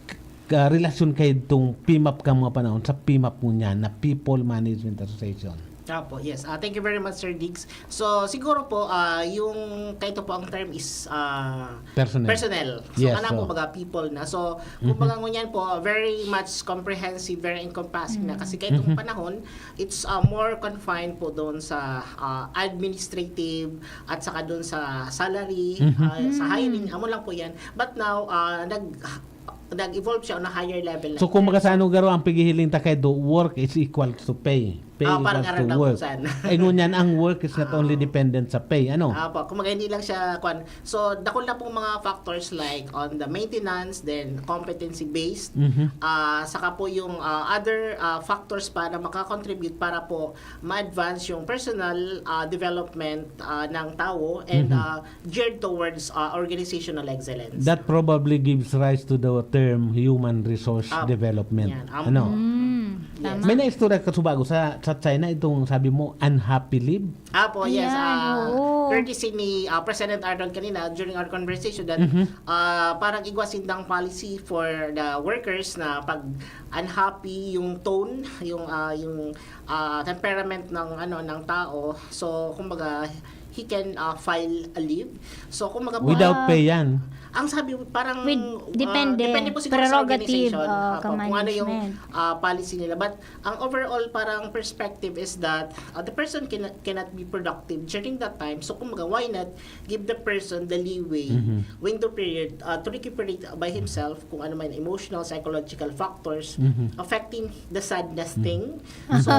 k-, ka-, relasyon kay dong PMAP kang mga panahon sa PMAP ngunyan na People Management Association? Opo, yes. Ah, thank you very much, Sir Diggs. So, siguro po, ah, yung, kay ito po, ang term is, ah, Personnel. personnel. So, Yes, kailangan po so baga people na. So, Mhm. kumbaga ngunyan po, very much comprehensive, very encompassing na. Mm. Kasi kay itong Mhm. panahon, it's, ah, more confined po doon sa, ah, administrative at saka doon sa salary, Mhm. ah, sa Mm. hiring, amo lang po yan. But now, ah, nag-, nag-evolve siya on a higher level So, like kumbaga that. sa So ano, garo, ang paghihiling ta kay do, work is equal to pay. Pay Ah, parang equals to work. Karapusan. Eh, ngunyan, ang work is not only dependent sa pay. Ano? Apo, kumbaga hindi lang siya, kwan. So, dakul na pong mga factors like on the maintenance, then competency-based, Mhm. ah, saka po yung ah, other ah, factors pa na makakontribute para po ma-advance yung personal ah, development ah, ng tao and Mhm. ah, geared towards ah, organizational excellence. That probably gives rise to the term human resource Ah, development. yan. Am- Ano? Mm, Yes. tama. May na-istorya ka subago sa, sa China itong sabi mo, unhappy leave? Apo, yes. Ayan, ah, oo. Courtesy ni ah, President Arnold kanina during our conversation that Mhm. ah, parang igwa sindang policy for the workers na pag unhappy yung tone, yung ah, yung ah, temperament ng ano ng tao. So, kumbaga, he can ah, file a leave. So, kumbaga po, Without ah, pay yan. Ang sabi, parang With, ah, depende, depende po siguro sa prerogative, organization. ah, Apo, kung ano yung ka-management. ah, policy nila. But ang overall parang perspective is that ah, the person cannot, cannot be productive during that time. So, kumbaga, why not give the person the leeway, Mhm. window period, ah, to recuperate by himself kung ano man emotional, psychological factors Mhm. affecting the sadness Mhm. thing. So,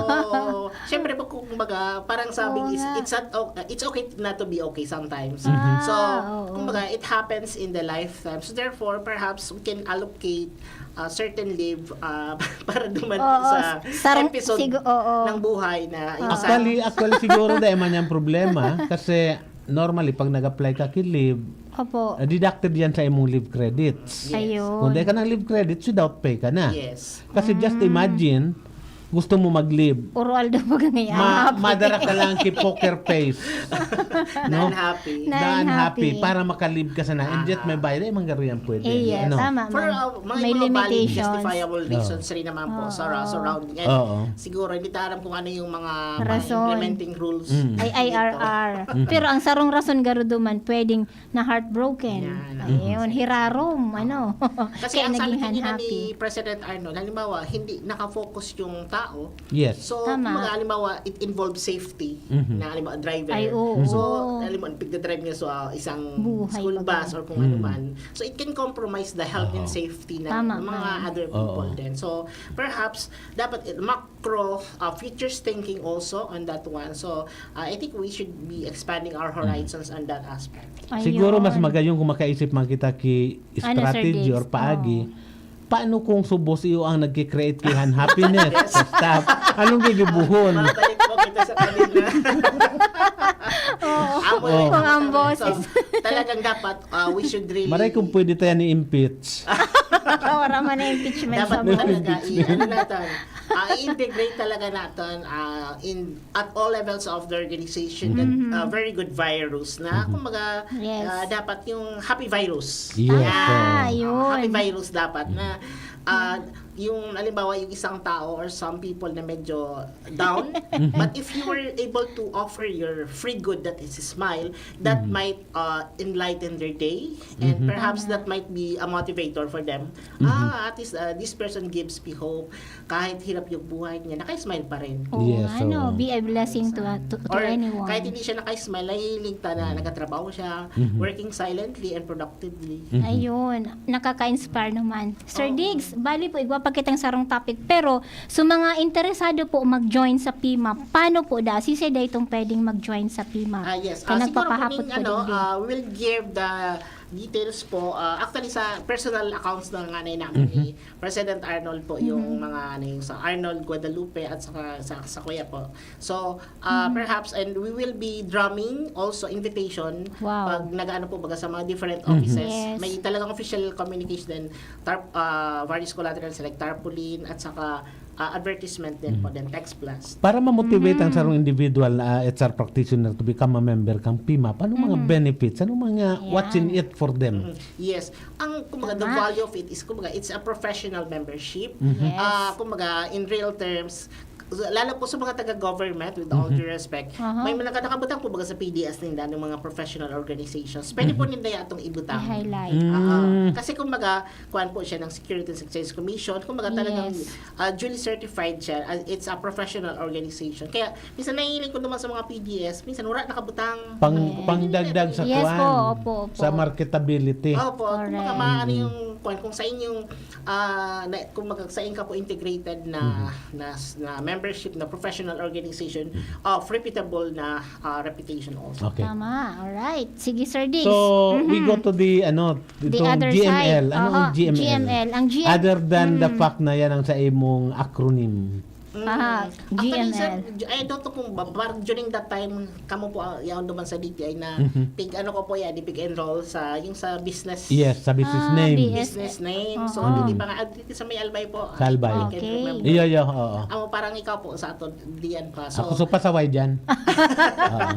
syempre, pag kumbaga, parang sabi Oo is, nga. it's, not, o- it's okay not to be okay sometimes. Ah, So, oo. kumbaga, it happens in the lifetime. So, therefore, perhaps we can allocate uh, certain leave uh, para duman Oo, sa sarang- episode sigo- oo. ng buhay na yung Oo. sa- Actually, actually siguro dahil man yung problema kasi normally pag nag-apply ka ki leave, Opo. uh, deducted yan sa imong leave credits. Yes. Ayun. Kung dahil ka ng leave credits, without pay ka na. Yes. Kasi just Mm. imagine, gusto mo mag-leave. Puro aldo mo ganyan. Ma- madara ka lang ki poker face. No? Unhappy. Na Na unhappy unhappy. Para makalib ka sana. And yet may Ah. bayad. Eh, manggaruyan pwede. Eh, yes, ano? Tama For man. uh, mga May mga valid limitations. Justifiable reasons Oo. rin naman po Oo. sa ra- surrounding. And Oo. Siguro, hindi ta alam kung ano yung mga Rason. implementing rules. Mm. Ay, dito. I R R. Mhm. Pero ang sarong rason garo duman, pwedeng na-heartbroken. Yan. Ayun, hirarom, ano. Kasi Kaya ang sabi naging kanina unhappy. ni President Arnold, halimbawa, hindi nakafocus yung tao. Yes. So, Tama. kumbaga, halimbawa, it involves safety Mhm. na, halimbawa, driver. Ay, oo. So, halimbawa, pigdadrive niya sa isang Buhay, school baga. bus or kung ano Mm. man. So, it can compromise the health and Aha. safety na Tama, ng mga tama. other people Oo. din. So, perhaps, dapat eh, macro uh, futures thinking also on that one. So, uh, I think we should be expanding our horizons on that aspect. Ayun. Siguro mas magayong kung makaisip man kita ki Ano, Sir strategy Diggs? or paagi. Oo. Paano kung subos iyo ang nagki-create ki unhappiness sa staff? Anong gigibuhon? Mabalik po kita sa kanina. Oo. Amo Oo. rin Kung ang So, boses. Talagang dapat, uh, we should really... Maray kung pwede tayo ni-impeach. Wala man na impeachment Dapat sa talaga, boses. i-, ano natin, ah, i-integrate talaga natin ah, in at all levels of the organization that Mhm. ah, very good virus na, kumbaga, Yes. ah, dapat yung happy virus. Yes, Yan. Ah, oo. yun. Happy virus dapat na ah, yung halimbawa yung isang tao or some people na medyo down, but if you were able to offer your free good, that is a smile, that Mhm. might uh, enlighten their day and Mhm. perhaps Tama. that might be a motivator for them. Mhm. Ah, at least uh, this person gives me hope. Kahit hirap yung buhay niya, naka-smile pa rin. Oo, Yes, ano, oo. be a blessing to, to, to Or anyone. kahit hindi siya naka-smile, nahihiling ta na nagtatrabaho siya, Mhm. working silently and productively. Mhm. Ayun, nakaka-inspire naman. Sir Oo. Diggs, bali po, igwa pa kitang sarong topic. Pero, sa mga interesado po mag-join sa PIMA, paano po da? Sisay da itong pwedeng mag-join sa PIMA? Ah, yes. Kaya Ah, siguro po nagpapahapot ning, po ano, din din. Ah, we'll give the details po. Ah, actually, sa personal accounts na nga na namin Mhm. ni President Arnold po, yung Mhm. mga ano, yung sa Arnold Guadalupe at saka sa, sa kuya po. So, ah, Mhm. perhaps, and we will be drumming also invitation Wow. pag nag-ano po baga sa mga different Mhm. offices. Yes. May talagang official communication din, tar- ah, various collaterals like tarpaulin at saka ah, advertisement din po, Mhm. then text blast. Para ma-motivate ang Mhm. sarong individual na ah, H R practitioner to become a member kang PIMA, paano mga Mhm. benefits? Ano mga Ayan. what's in it for them? Mm, yes. Ang, kumbaga, the Tama. value of it is, kumbaga, it's a professional membership. Mhm. Yes. Ah, kumbaga, in real terms, lalo po sa mga taga-government, with all Mhm. due respect, Aha. may mga nakakabutang po baga sa P D S ninda ng mga professional organizations. Pwede po Mhm. ninda yatong ibutang. I-highlight. Mm. Ah, kasi kumbaga, kuwan po siya ng Securities and Exchange Commission. Kumbaga talagang Yes. ah, duly certified siya. Ah, it's a professional organization. Kaya minsan nahihiling ko naman sa mga P D S, minsan wala nakabutang. Pang, Yes. pangdagdag sa Yes kwan, po, opo, opo. sa marketability. Opo, kumbaga Correct. maano yung kung, kung sa inyong, ah, na, kung mag-, sa inyo ka po integrated na, Mhm. na, na membership na professional organization of reputable na, ah, reputation also. Okay. Tama. Alright. Sige, Sir Diggs. So, we Mhm. go to the, ano, The itong other G M L. Side. Ano ang Aha, G M L? G M L. Ang G M Other than the Mm. fact na yan ang sa imong acronym. Mm. Aha, Actually, sir, G M L. j- I don't know kung ba, parang during that time, kamo po, ah, yaon duman sa D T I na Mhm. pig, ano ko po yan, di pig-enroll sa, yung sa business. Yes, sa business Ah, name. B S. Business name. So, Oo. di ba nga, ah, dito sa may Albay po. Sa Albay. I can't Okay. remember. Iyo, iyo, oo. Amo, parang ikaw po sa ato, diyan pa. Ako So, so pasaway dyan. Oo.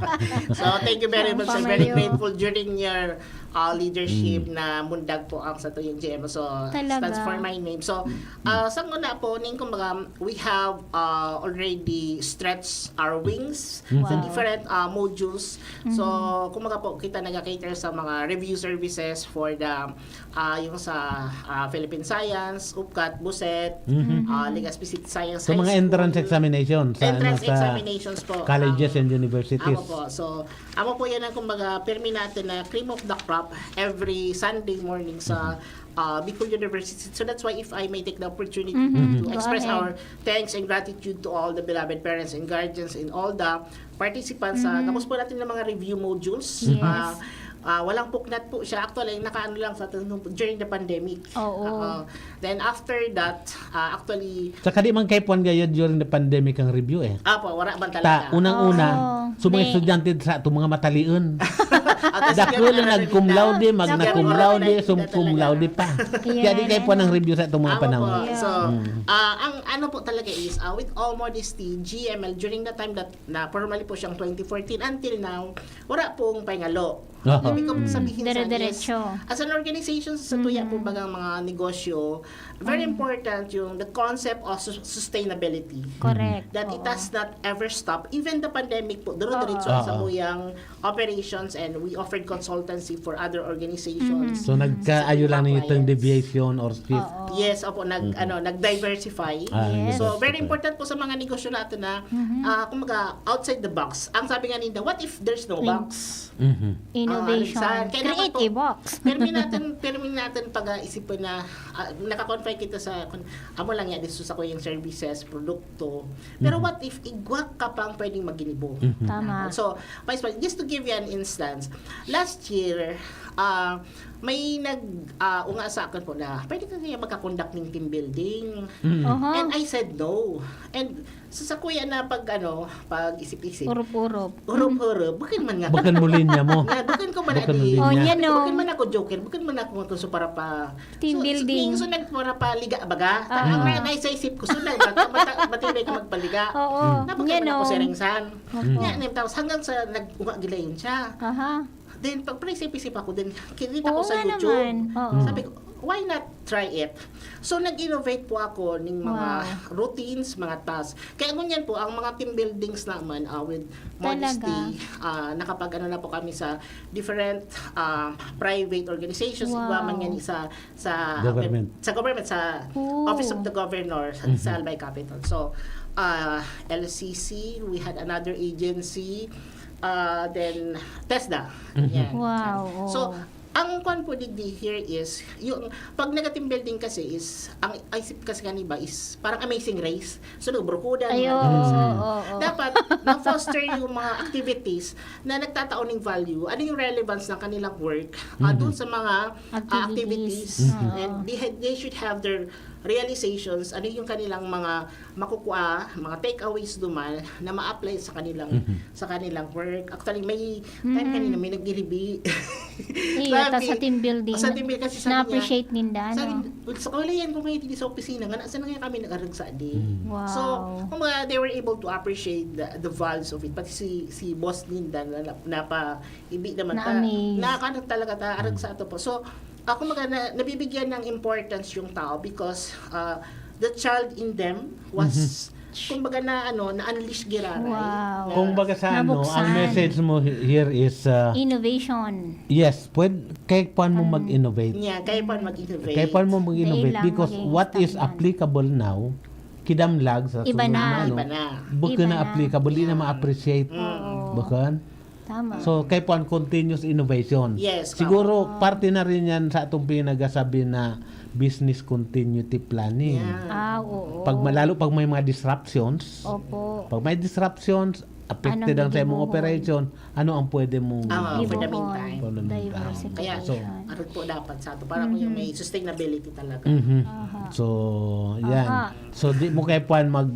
so, thank you very much. I'm very Pamayo. grateful during your uh, leadership Mm. na mundag po ang sa tuyong G M. So, Talaga. stands for my name. So, uh, sa una po, ning kumbaga, we have uh, already stretched our wings Mhm. sa Wow. different uh, modules. So, Mhm. kumbaga po, kita nag-cater sa mga review services for the, uh, yung sa uh, Philippine Science, UPCAT, BUSET, Mhm. uh, Legazpi City Science So, High mga School. entrance examinations sa, ano, Entrance sa examinations po. colleges ang- and universities. Amo po. So, amo po yan ang kumbaga, pirmi natin na cream of the crop every Sunday morning sa uh, Bicol University. So, that's why if I may take the opportunity Mhm. to Go express ahead. our thanks and gratitude to all the beloved parents and guardians and all the participants sa Mhm. tapos po natin ng mga review modules. Yes. Ah, ah, walang puknat po siya. Actually, nakaano lang sa atin nung- during the pandemic. Oo. Ah, then after that, ah, actually, Saka di man kaipuhan gayod during the pandemic ang review eh. apo, wala man Ta, talaga. unang-una, Oo. sa mga May- estudyante sa itong mga matalion. At Dakul na nag-cum laude, magna cum laude, sum cum laude pa. Iyan. Kaya di kaipuhan ang review sa itong mga Tama panahon. po. Yeah. So, Mm. ah, ang ano po talaga is, ah, with all modesty, G M L, during the time that na formally po siyang twenty fourteen until now, wala pong pahingalo. Aha. Ibig kong sabihin sa Dire-diretso. As an organization, sa tuya po Mhm. bagang mga negosyo, very important yung the concept of sus- sustainability. Correct. That it Oo. has not ever stopped. Even the pandemic po, dire-diretso Oo. sa tuyang operations and we offered consultancy for other organizations. Mhm. So, nagkaayo lang Sa nito yung clients. deviation or shift. Oo. Yes, opo, nag, Mhm. ano, nag-diversify. Ah, Yes. So, nag-diversify. very important po sa mga negosyo natin na, Mhm. ah, kumbaga, outside the box. Ang sabi nga ninda, what if there's no Think- box? Mhm. Innovation. Ah, Rizal, kaya dapat Creative po, box. Pirmi natin, pirmi natin pag-iisipin na ah, naka-confine kita sa, kun, amo lang yan, gusto sa ko yung services, produkto. Pero Mhm. What if igwa ka pang pwedeng maginibo? Mhm. Tama. So, Vice President, just to give you an instance, last year, ah, may nag, ah, unga sa akin po na, "Pwede ka kaya magka-conduct ng team building?" Mhm. Oho. And I said no. And sa, sa kuya na pag, ano, pag isip-isip, Urup-urup. urup-urup, bukod man nga. Bukod mo linya mo. Nga, bukod ko man Bukod adi. mo linya. Oh, yan, no. Bukod man ako joker, bukod man ako ito so para pa. Team so, building. So, so, nagpara paliga baga. Ah. Ang na, na sa isip ko, so nagpara, mata, matibay ka magpaliga. Oo. Napagod Yan, man ako no. si Rengsan. Opo. Nga, nem, tapos hanggang sa nag-unga gila yun siya. Aha. Then, pag isip-isip ako, then, kinita ko Oo sa nga YouTube. naman. Oo. Sabi ko, why not try it? So, nag-innovate po ako ng mga Wow. routines, mga tasks. Kaya ngunyan po, ang mga team buildings naman, ah, with modesty, Talaga. Ah, nakapag-ano na po kami sa different ah, private organizations. Wow. Iba man yan sa, sa Government. Sa government, sa Oh. Office of the Governor, sa, Mhm. sa Albay Capitol. So, ah, L C C, we had another agency, ah, then TESDA. Mhm. Yan. Wow, So, oh. Ang kwan po digdi here is, yung, pag nag-team building kasi is, ang isip kasi nga iba is, parang Amazing Race. So, nagburukudan, Ay, oo, nagburukudan. oo, oo. Dapat, na-foster yung mga activities na nagtatao ng value. Ano yung relevance ng kanilang work ah, Mhm. doon sa mga ah, Activities. activities. Mhm. And they, had, they should have their realizations, ano yung kanilang mga makukuha, mga takeaways duman na ma-apply sa kanilang Mhm. sa kanilang work. Actually, may time Mhm. kanina, may nag-iribi. Iyo, tas sa team building, Sa team building kasi sabi niya, na-appreciate ninda, ano? sabi, sa kawalayan ko ngayon, hindi sa opisina, nga nasa na nga kami nag-arag sa di. Mm. Wow. So, kumbaga, they were able to appreciate the, the values of it. Pati si, si boss ninda, na, na, napa, hindi naman ta, Na-amaze. na, ano talaga ta, arag sa ato po. So, ako mga na, nabibigyan ng importance yung tao because uh, the child in them was, Mhm. kumbaga na, ano, na-unleash giraray. Wow. Na- Kung baga sa ano, Nabuksan. ang message mo he- here is, uh, Innovation. yes, pwede, kaya puan mo Mm. mag-innovate. Yeah, kaya pa mag-innovate. Kaya puan mo mag-innovate Dahil lang because maging what is stagnant. Applicable now, kidamlag sa Iba sunod na. ano, Iba na. bukod Iba na na. applicable, di na Yeah. ma-appreciate. Mm. Oo. Bukod? Tama. So, kaipuhan continuous innovation. Yes, Siguro, tama. Parte na rin yan sa atong pinagasabi na business continuity planning. Yeah. Ah, oo. Pag malalo, pag may mga disruptions, Opo. pag may disruptions, affected Anong ang sa imong gigibohon? Operation, ano ang pwede mong Ah, for the Gibohon. meantime. For the meantime. Diversification. Kaya, So, ano po dapat sa ato? Para po yung may sustainability talaga. Mhm. Aha. So, yan. Aha. So, di mo kaipuhan mag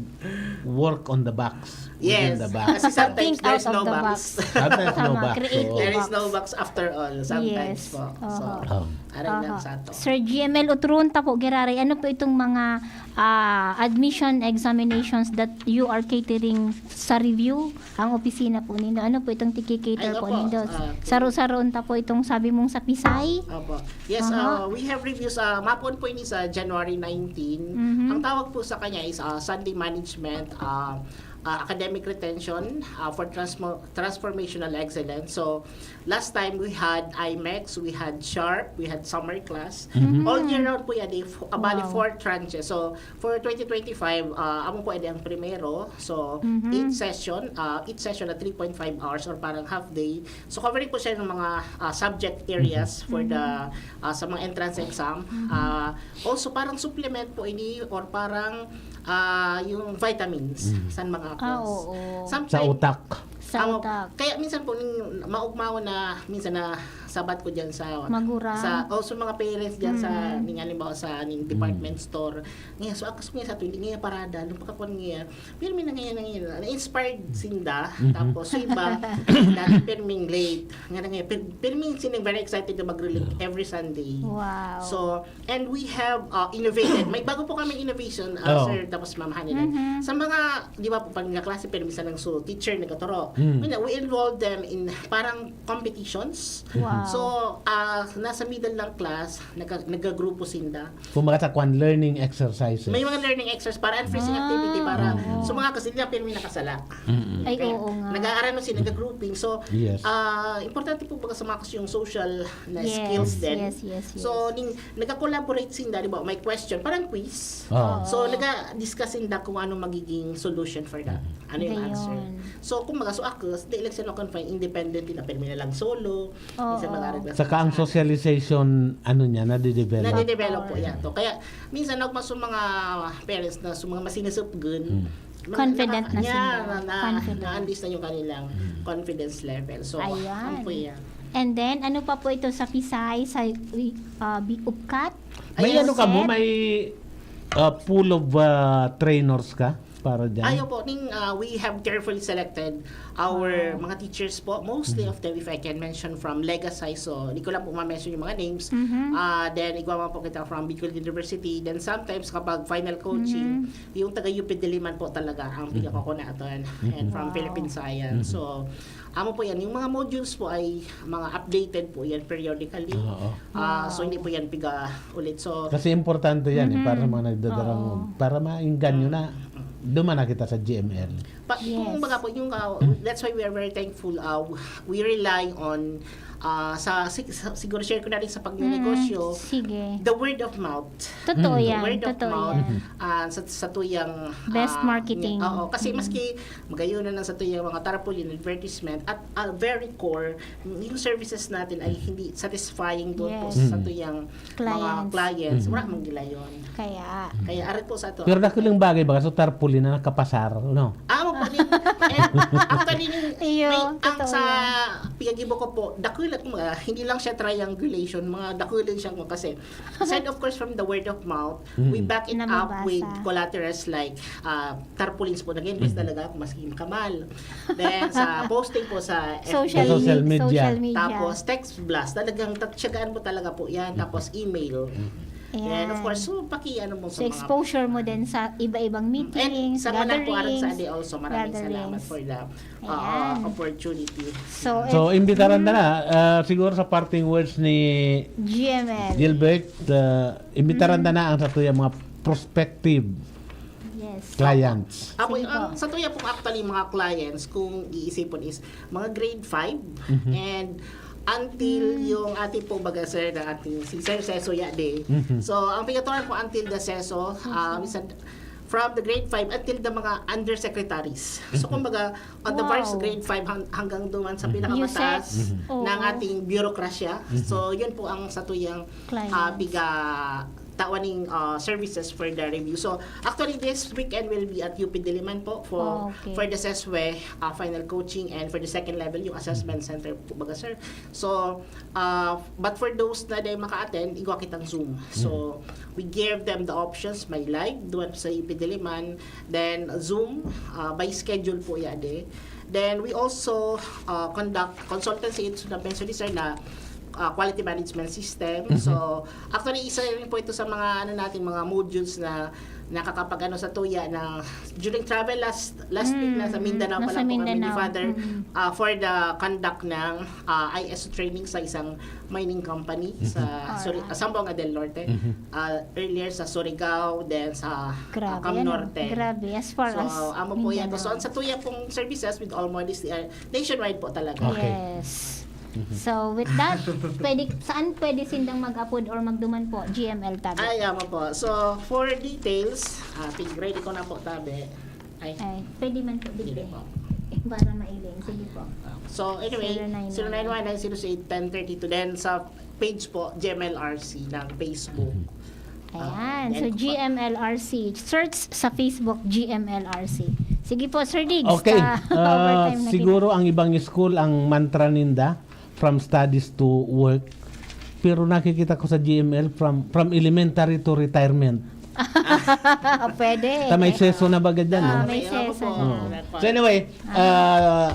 work on the box. Within Yes. the box. Kasi sometimes Think out there's of no the box. box. Sometimes no Tama, box. creative So, There is box. no box after all. Sometimes Yes. po. So, Aha. Oh. aray lang Aha. sa ato. Sir G M L, utron ta po, giraray. Ano po itong mga ah, admission examinations that you are catering sa review? Ang opisina po nindo. Ano po itong tiki-cater Ay, po opo. nindo? Ah, Saro-saroon ta po itong sabi mong sa Pisay? Opo. Yes, Aha. uh, we have reviews. Uh, mapuon po ini sa January nineteen. Mhm. Ang tawag po sa kanya is uh, Sunday Management, uh, uh, Academic Retention uh, for Transmo- Transformational Excellence. So, last time we had IMEX, we had SHARP, we had summer class. Mhm. All year round po yan, eh, f- uh, bali Wow. four tranches. So, for twenty twenty-five, uh, amo po yan ang primero. So, Mhm. each session, uh, each session na three point five hours or parang half day. So, covering po siya ng mga uh, subject areas for the uh, sa mga entrance exam. Uh, also, parang supplement po ini or parang uh, yung vitamins Mm. sa mga Ah, course. Oo. Sa utak. Sa Amo, utak. Kaya minsan po, ning maugmaw na, minsan na sabat ko dyan sa... Magurang. Sa, o sa mga parents dyan sa, Mm. ning halimbawa sa ning department store. Ngayon, so, akas ko ngayon sa ito, hindi ngayon parada. Nung pagkakuan ngayon, pero may nangyayari, nangyayari. Na-inspired sinda. Mhm. Tapos, so iba, dati perming late. Nga na ngayon, per, perming sining very excited na mag-relate every Sunday. Wow. So, and we have uh, innovated. May bago po kami innovation, uh, Oh. sir, tapos ma'am Hanilan. Mhm. Sa mga, di ba po, pag mga klase, pero minsan ang so, teacher nagkaturo. Mm. Yun na, we involve them in parang competitions. Wow. So, uh, nasa middle ng class, nagka, nagkagrupo sinda. Kumbaga sa kwan, learning exercises. May mga learning exercise para unfreezing Ah, activity para oo. sa mga kasilya, pero may nakasala. Mm-mm. Ay, Kaya oo nga. Nag-aaral mo sila, nagka-grouping. So, Yes. ah importante po baga sa mga kasi yung social na Yes, skills din. yes, yes, yes. So, ning, nagka-collaborate sinda, di ba? May question, parang quiz. Oh. So, nagka-discuss sinda kung ano magiging solution for that. Ano yung Gayon. Answer. So, kung maga, so ako, di lang sila confine, independent na, pero may na lang solo. Oo. Minsan mag-aaral na Saka ang sa- socialization, ano niya, nadidevelop. Nadidevelop po yan. To. Kaya, minsan, nag mas mga parents na sa mga masinisupgun, Hmm. mga Confident naka- na yeah, sila. Na, na, Confident. Na-unleash na yung kanilang confidence level. So, Ayan. Ano po yan? And then, ano pa po ito sa Pisay, sa uh, bi- upkat? May Ayan. ano ka mo, Set? May uh, pool of uh, trainers ka para dyan? Ayo po, ning uh, we have carefully selected our Wow. mga teachers po. Mostly of them, if I can mention from Legazhi, so di ko lang po ma-mention yung mga names. Mhm. Ah, then, igwa man po kita from Bicol University. Then, sometimes kapag final coaching, yung taga U P Diliman po talaga ang pinakakunatan. And from Wow. Philippine Science. Mhm. So, amo po yan. Yung mga modules po ay mga updated po yan periodically. Oo. Ah, Wow. So, hindi po yan piga ulit. So, Kasi importante yan eh, Mhm. Para sa mga nagdadarang, Oo. para mainggan nyo na, duman na kita sa G M L. Pa, Yes. Kung baga po, yung, uh, that's why we are very thankfuh, we rely on uh, sa, sig- sa siguro share ko na rin sa pagnegosyo, Mm, sige. The word of mouth. Totoo Mm. yan. Word of Totoo mouth. yan. Uh, sa, sa tuyang Best uh, marketing. Oo, kasi Mm. maski magayon na lang sa tuyang mga tarpaulin advertisement at uh, very core, yung services natin ay hindi satisfying doon po Yes. sa Mm. tuyang mga Clients. Clients. Mm. Wala mang gilayon. Kaya, Kaya arit po sa to. Pero dakulang bagay ba? So, tarpaulin na nakapasaran, no? Ah, mo po din. And, actually, ning, Iyo, may, ang totoo sa yan. pinag-ibo ko po, dakula, mga, hindi lang siya triangulation, mga dakula siya ko kasi. Aside, of course, from the word of mouth, we Mm. back it Na up mabasa. With collaterals like uh, tarpaulins po. Nag-invest talaga ako, maski makamal. Then, sa posting po sa F B, Social, Sa social me- media. Social media. Tapos, text blast. Talagang tatsyagaan mo talaga po yan. Tapos, email. Ayan. And of course, so, paki-ano mo So, sa mga exposure mo din sa iba-ibang meetings, And sa mga nagpuaran gatherings. sa Ade also, maraming Gatherings. Salamat for the uh, Ayan. Opportunity. So, So, if- imbitaran na na, ah, siguro sa parting words ni G M L. Gilbert, ah, imbitaran na na ang sa tuyang mga prospective Yes. clients. Ako, Sige po. Ang, sa tuya pong actually mga clients, kung iisipon is mga grade five Mhm. and until yung ating po baga sir na ating si Sir Seso Yade. Mhm. So, ang pigaturan ko until the Seso, ah, minsan from the grade five until the mga undersecretaries. So, kumbaga, on the Wow. first grade five hang- hanggang duman sa Mhm. pinakamataas Yusek. Oo. ng ating bureaucracia. So, yun po ang satuyang Clients. uh, piga tawaning uh, services for the review. So, actually, this weekend will be at U P Diliman po for Okay. for the SESWE uh, final coaching and for the second level, yung assessment center po baga, sir. So, uh, but for those na di maka-attend, igwa kitang Zoom. So, we give them the options, may live, duman sa U P Diliman, then Zoom, uh, by schedule po yade. Then, we also uh, conduct consultancy, ito na mention ni sir na uh, quality management system. So, actually, isa rin po ito sa mga ano natin, mga modules na nakakapag-ano sa tuya na during travel last last week na sa Mm, Mindanao pa nasa lang po kami ni Mindanao. Father Mm. uh, for the conduct ng uh, I S O training sa isang mining company sa Alright. Suri- uh, Zamboanga del Norte. Uh, earlier sa Surigao, then sa uh, Grabe, Cam ano? Norte. Grabe, as far So, as amo po yan. Mindanao. So, ang sa tuya pong services with all modesty are nationwide po talaga. Okay. Yes. So, with that, pwede, saan pwede sindang mag-apod or magduman po? G M L Tabi. Ay, amo po. So, for details, uh, ready ko na po, tabi. Ay, Ay, pwede man po, Sige digdi. po. Para mailing. Sige po. So, anyway, Zero nine one. zero nine one nine zero eight ten thirty two. Then, sa page po, G M L R C ng Facebook. Ayan. Ah, So, then, G M L R C. Search sa Facebook, G M L R C. Sige po, Sir Diggs. Okay. ah, Ah, overtime na kita. Siguro ang ibang school, ang mantra ninda, from studies to work. Pero nakikita ko sa G M L, from from elementary to retirement. Ah, pwede. Ta may seso na ba ganyan, Ah, no? may May ano seso po, na. Oo. So anyway, ah,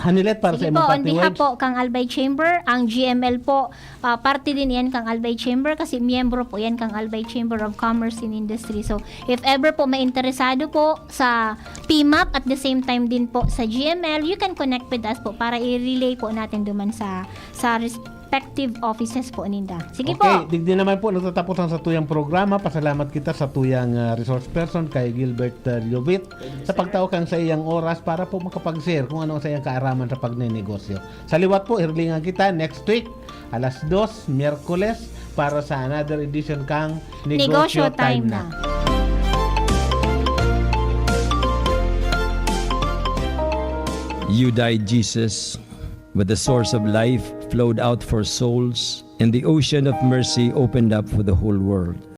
Hanilet, para sa Sige imong po, on parting behalf words. po kang Albay Chamber, ang G M L po, ah, parte din yan kang Albay Chamber kasi miyembro po yan kang Albay Chamber of Commerce and Industry. So, if ever po may interesado po sa P M A P at the same time din po sa G M L, you can connect with us po para i-relay po natin duman sa sa respective offices po ninda. Sige Okay, po. digdi naman po natatapos ang satuyang programa. Pasalamat kita sa tuyang ah, resource person kay Gilbert uh, Llovit sa pagtao kang sa iyang oras para po makapag-share kung ano ang sa iyang kaaraman sa pagnenegosyo. Sa liwat po, hirlingan kita next week, alas dos, Miyerkules, para sa another edition kang Negosyo Time na. You died, Jesus, but the source of life flowed out for souls, and the ocean of mercy opened up for the whole world.